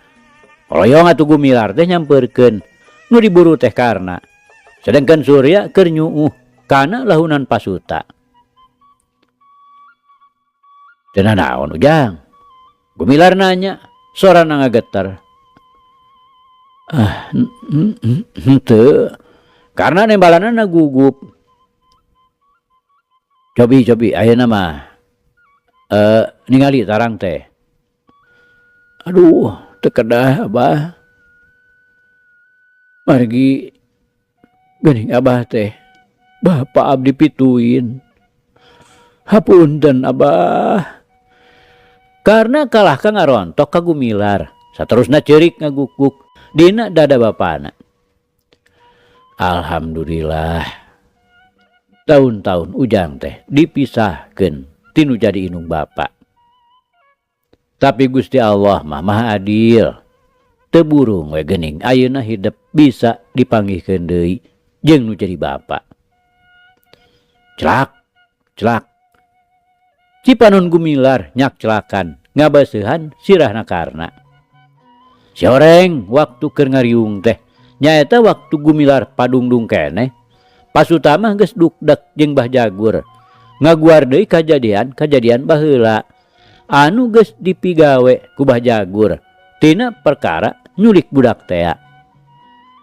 Koloyong atuh Gumilar teh nyampeurkeun nu diburu teh karna. Sedengkeun Surya keur nyuuh kana lahunan Pasuta. Teu nanaon Ujang? Gumilar nanya, sorana ngageter. Ah, henteu. Karena nembalanana gugup. Cobi-cobi ayeuna mah. Ningali tarang teh. Aduh, teu kedah Abah. Margi geuning Abah teh. Bapak abdi pituin. Hapunten Abah. Karena kalah ka ngarontok ka Gumilar. Saterusna ceurik ngagukuk dina dada bapana. Alhamdulillah. Tahun-tahun Ujang teh dipisahkeun tinu jadi inung bapa. Tapi Gusti Allah mah maha adil. Teu burung we geuning ayeuna hidep bisa dipanggihkeun deui jeung nu jadi bapa. Celak, celak. Cipanon Gumilar nyak celakan ngabaseuhan sirahna karna. Si oreng waktu keur ngariung teh nyaeta waktu Gumilar padungdung keneh. Pasuta mah geus dukdek jeung Bah Jagur. Ngaguar deui kajadian-kajadian baheula anu geus dipigawe ku Bah Jagur tina perkara nyulik budak tea.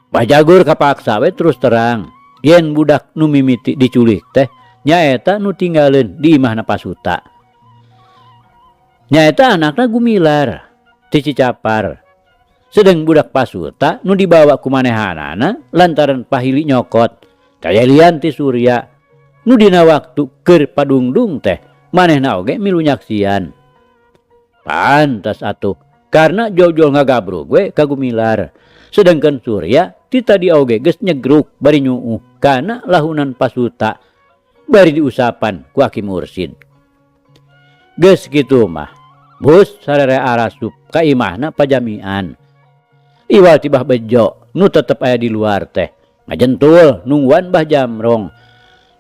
Bah Jagur kapaksa we terus terang yen budak nu mimiti diculik teh nyaeta nu tinggaleun di imahna Pasuta. Nyaeta anakna Gumilar ti Cicapar. Sedeng budak Pasuta nu dibawa ku manehanana lantaran pahili nyokot kayalian ti Surya nu dina waktu keur padungdung teh manehna oge milu nyaksian. Pantas atuh Karna jol-jol ngagabrug we ka Gumilar. Sedangkan Surya ti tadi oge geus nyegruk bari nyuuh kana lahunan pasuta bari diusapan ku Aki Mursid. Geus kitu mah, bus sarere arasup ka imahna pajamian. Iwal ti Bah Bejo nu tetep aya di luar teh ngajentul nungguan Bah Jamrong.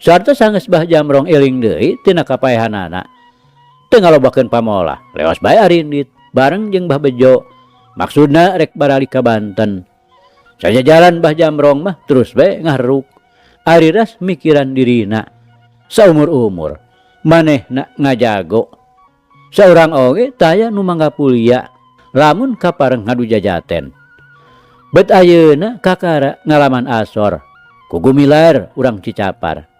Sarta sanggeus Bah Jamrong eling deui tina kapaehanana. Teu ngalobakeun pamolah, leos bae arindit bareng jeung Bah Bejo. Maksudna rek baralik ka Banten. Sajajalan Bah Jamrong mah terus bae ngaharuk. Ari ras mikiran dirina. Saumur-umur manehna ngajago. Saurang oge taya nu manggapulia lamun kapareng ngadu jajaten. Bet ayeuna kakara ngalaman asor. Ku Gumilar urang Cicapar.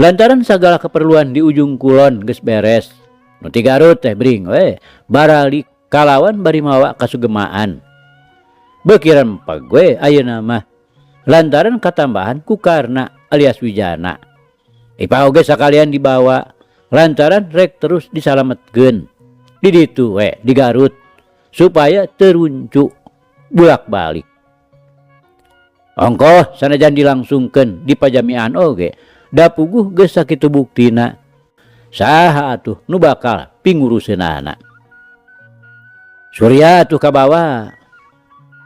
Lantaran sagala keperluan di ujung kulon geus beres, nu ti Garut teh bring we baralik kalawan bari mawa kasugemaan. Beuki rempeg we ayeuna mah lantaran katambahan ku Karna alias Wijana. Ipah oge sakalian dibawa lantaran rek terus disalametkeun di ditu we di Garut supaya teruncu bulak-balik. Ongkoh sanajan dilangsungkeun di pajamian oge da puguh geus sakitu buktina. Saha atuh nu bakal pinguruseunana. Surya atuh kabawa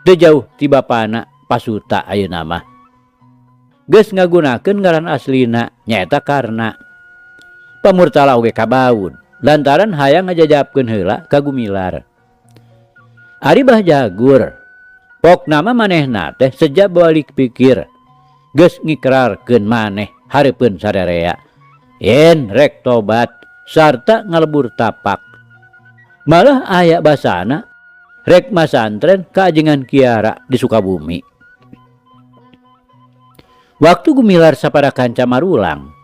teu jauh ti bapana pasuta ayeuna mah. Geus ngagunakeun ngaran aslina nyaeta Karna. Pamurtala oge kabaud lantaran hayang ngajajapkeun heula ka Gumilar. Ari Bah Jagur pokna mah manehna teh seja balik pikir geus ngikrarkeun maneh hareupeun sarerea yen rek tobat sarta ngalebur tapak. Malah aya basana rek masantren ka ajengan Kiara di Sukabumi. Waktu Gumilar sapara kanca marulang,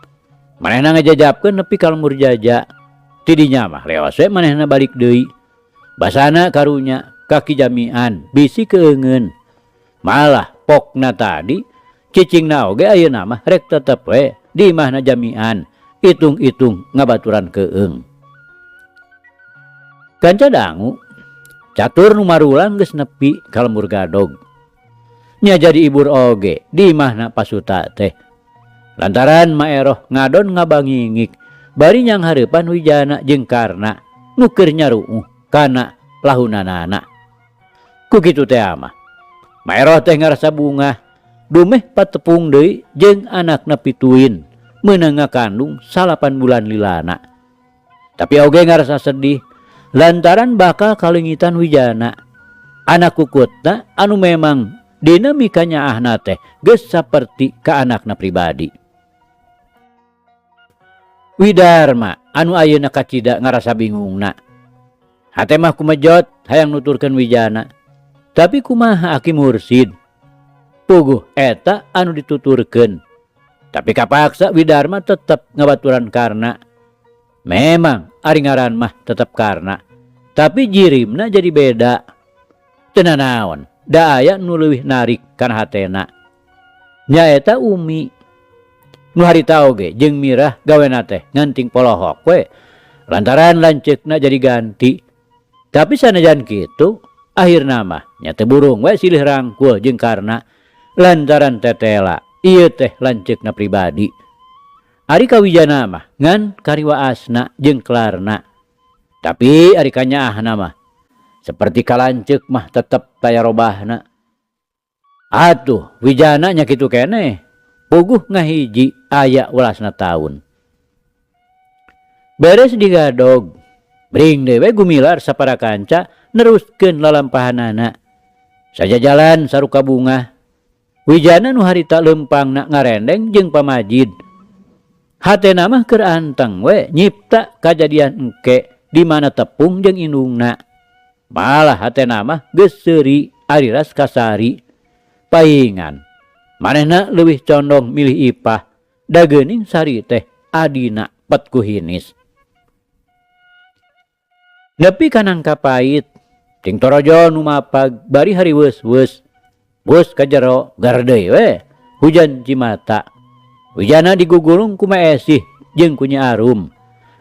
manehna ngajajapkeun nepi ka lembur jaja. Tidinya mah leos we manehna balik deui. Basana karunya kaki jamian bisi keungeun. Malah pokna tadi cicingna oge ayeuna mah rek tetep we di imahna jamian, itung-itung ngabaturan keung. Kanca dangu catur nu marulang geus nepi ka lembur gadog. Nya jadi ibur oge di imahna pasuta teh. Lantaran maeroh ngadon ngabangingik bari nyanghareupan Wijana jeung Karna nu keur nyaruuh kana lahunanana. Ku kitu teh mah maeroh teh ngarasa bungah dumeh patepung deui jeung anakna pituin meunang ngakandung 9 bulan lilana. Tapi oge ngarasa sedih lantaran bakal kalengitan Wijana anak kukutna anu memang dina mikanyaahna teh geus saperti ka anakna pribadi. Widarma anu ayeuna kacida ngarasa bingungna. Hate mah kumejot hayang nuturkeun Wijana. Tapi kumaha Aki Mursid? Puguh eta anu dituturkeun. Tapi kapaksa Widarma tetep ngabaturan Karna. Memang ari ngaran mah tetep Karna. Tapi jirimna jadi beda. Teu nanaon, da aya nu leuwih narik kana hatena. Nyaeta Umi. Nu harita oge jeung Mirah gawena teh nganting polohok we. Lantaran lanceukna jadi ganti. Tapi sanajan kitu, akhirna mah nya teu burung we silih rangkul jeung Karna lantaran tetela ieu teh lanceukna pribadi. Ari ka Wijana mah ngan kariwaasna jeung kelarna. Tapi ari kanyaahna mah seperti kalanceuk mah tetep taya robahna. Atuh Wijana nya kitu keneh. Puguh ngahiji aya welasna taun. Beres digadog, bring deui we Gumilar sapara kanca neruskeun lalampahanana. Sajajalan saruka bungah. Wijana nu harita leumpangna ngarendeng jeung pamajid. Hatena mah keur anteng we nyipta kajadian engke di mana tepung jeung indungna. Malah hatena mah geus seuri ari ras kasari. Paingan manehna leuwih condong milih Ipah da geuning Sari teh adina pet ku hinis. Nepi ka nangka pait ting torojo nu mapag bari hariweus-weus. Bus ka jero gar deui we hujan cimata. Wijana digugulung ku Maesih jeung ku Nyi Arum.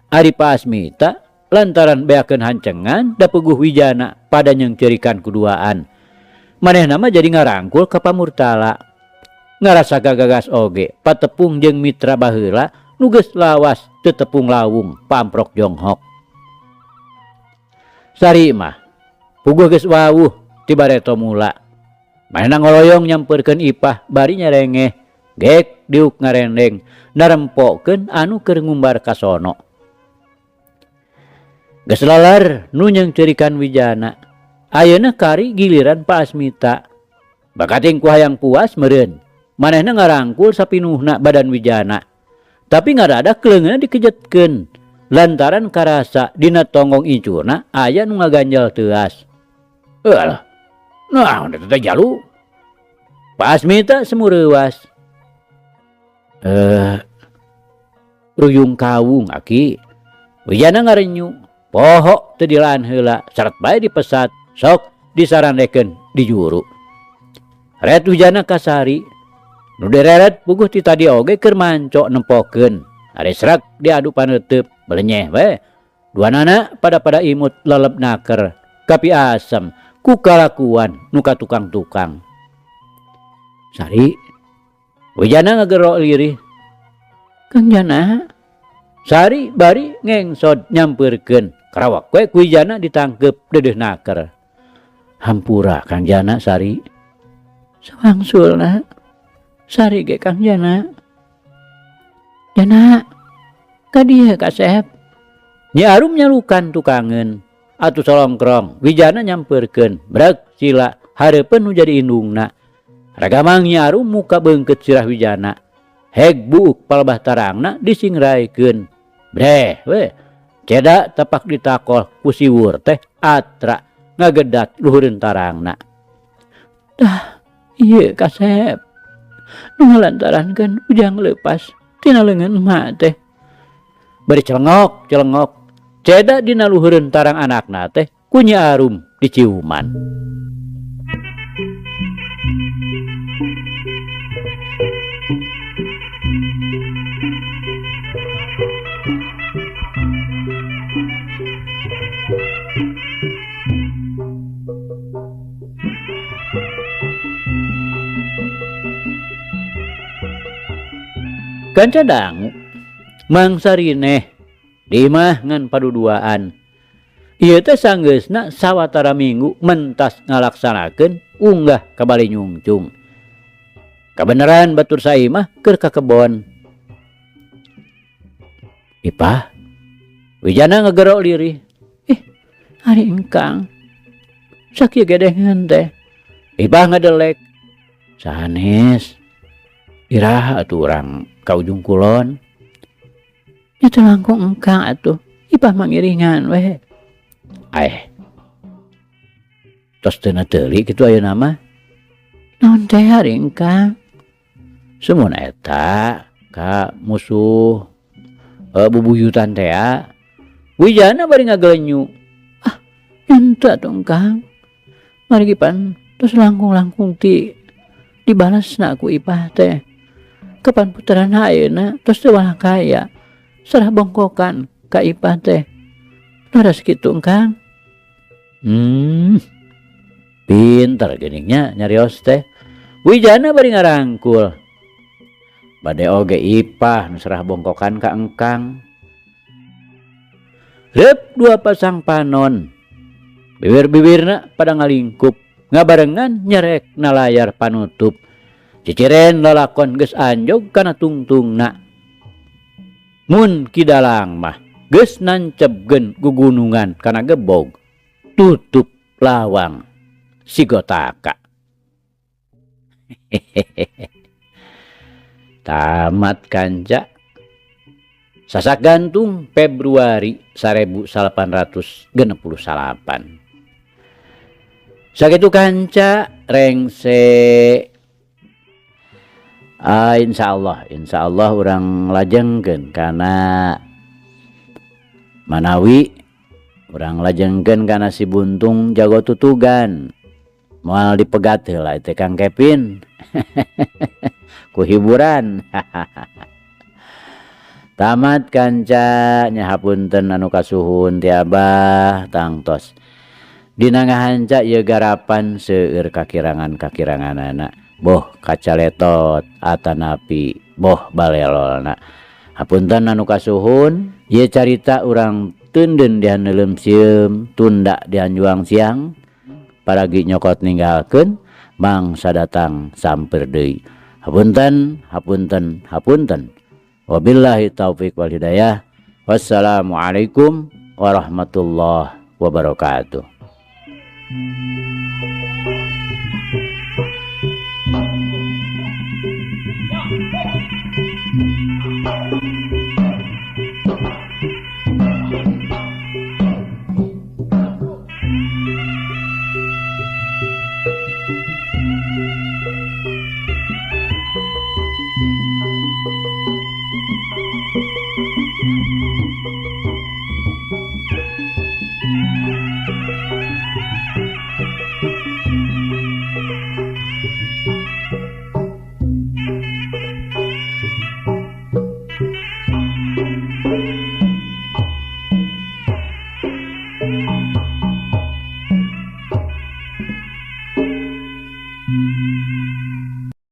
Ari Pa Asmita Lantaran beakeun hancengan da puguh Wijana pada nyeungceurikan kuduaan. Manehna mah jadi ngarangkul ka Pamurtala. Ngarasa gagagas oge patepung jeung mitra baheula nu geus lawas teu tepung lawung pamprok jonghok. Sari mah puguh geus wawuh ti bareto mula. Manehna ngoloyong nyampeurkeun Ipah bari nyerengeh gek diuk ngarendeng narempokeun anu keur ngumbar ka sono. Geus lalar nu nyeungceurikan Wijana. Ayeuna kari giliran Pak Asmita. Bakating ku hayang puas meureun. Manehna ngarangkul sapinuhna badan Wijana. Tapi ngadadak keleungeunna dikejetkeun. Lantaran karasa dina tonggong incurna aya nu ngaganjel teuas. Eulah. Naon eta teh jalu? Pak Asmita semureuwas. Ruyung kawung aki. Wijana ngarenyu. Poho teu dilaan heula, seret bae dipesat, sok disarandekeun di juru. Ret Wijana kasari, nu direret puguh ti tadi oge keur manco nempokeun. Ari srek diadu paneuteub, belenyeh we. Duanana pada-pada imut lelep naker, kapi asem ku kalakuan nu ka tukang-tukang. Sari, Wijana ngagero lirih. Kang Jana, Sari bari ngengsod nyampeurkeun. Karawak we ku Wijana ditangkep deudeuh naker. Hampura Kang Jana Sari. Sawangsulna Sari ge Kang Jana. Jana ka dieu kasep. Nyi Arum nyalukan tukangeun. Atuh solongkrong Wijana nyampeurkeun. Breg sila hareupeun nu jadi indungna. Ragamang Nyi Arum muka beungkeut sirah Wijana. Heg buuk palebah tarangna disingraikeun. Breh we. Ceda tapak ditakol ku siwur teh atra ngagedat luhureun tarangna. Tah ieu kasep. Nu ngalantarankeun ujang leupas tina leungeun emak teh. Bari celengok celengok. Ceda dina luhureun tarang anakna teh ku Nyi Arum diciuman. Kanca dangu Mang Sarineh di imah ngan paduduaan. Ieu teh sanggeusna sawatara minggu mentas ngalaksanakeun unggah ka bali nyungcung. Kabeneran batur saimah keur ka kebon. Ipah Wijana ngegero lirih. Ih, ari engkang. Sakieu gedengeun teh. Ipah ngadelek. Sanes. Iraha atuh urang ka ujung kulon. Nya teu langkung engkang atuh. Ipah mangiringan we. Aeh. Tos teu nateuli kitu ayeuna mah. Naon teh ari engkang? Sumun eta ka musuh bubuyutan tea. Wijana bari ngagelenyu. Ah, henteu atuh engkang. Margi pan tos langkung-langkung ti dibalasna ku Ipah teh. Kapan puterana ayeuna tos teu walakaya. Sarah bongkokan ka Ipah teh. Leres kitu engkang. Pinter geuningnya nyarios teh. Wijana bari ngarangkul. Bade oge Ipah nu serah bongkokan ka engkang. Leup dua pasang panon. Bibir-bibirna pada ngalingkup, ngabarengan nyerek na layar panutup. Ciciren lalakon geus anjog kana tungtungna. Mun kidalang mah geus nancepkeun gugunungan kana gebog. Tutup lawang sigotaka. Tamat kanca. Sasak gantung Februari 1869. Sakitu kanca rengse. Insyaallah urang lajengkeun kana manawi urang lajengkeun kana si buntung jago tutugan. Moal dipegat heula teh Kang Kevin. Ku hiburan. Tamat kanca nya, hapunten anu kasuhun ti Abah tangtos. Dina ngahanca ieu garapan seueur kakirangan-kakiranganana, boh kacaletot atanapi boh balelolna. Hapunten anu kasuhun, ieu carita urang teunden dihaneuleum sieum, tunda dihanjuang siang, paragi nyokot ninggalkeun, mangsa datang samper deui. Hapunten, hapunten, hapunten. Wabillahi taufik wal hidayah. Wassalamualaikum warahmatullahi wabarakatuh.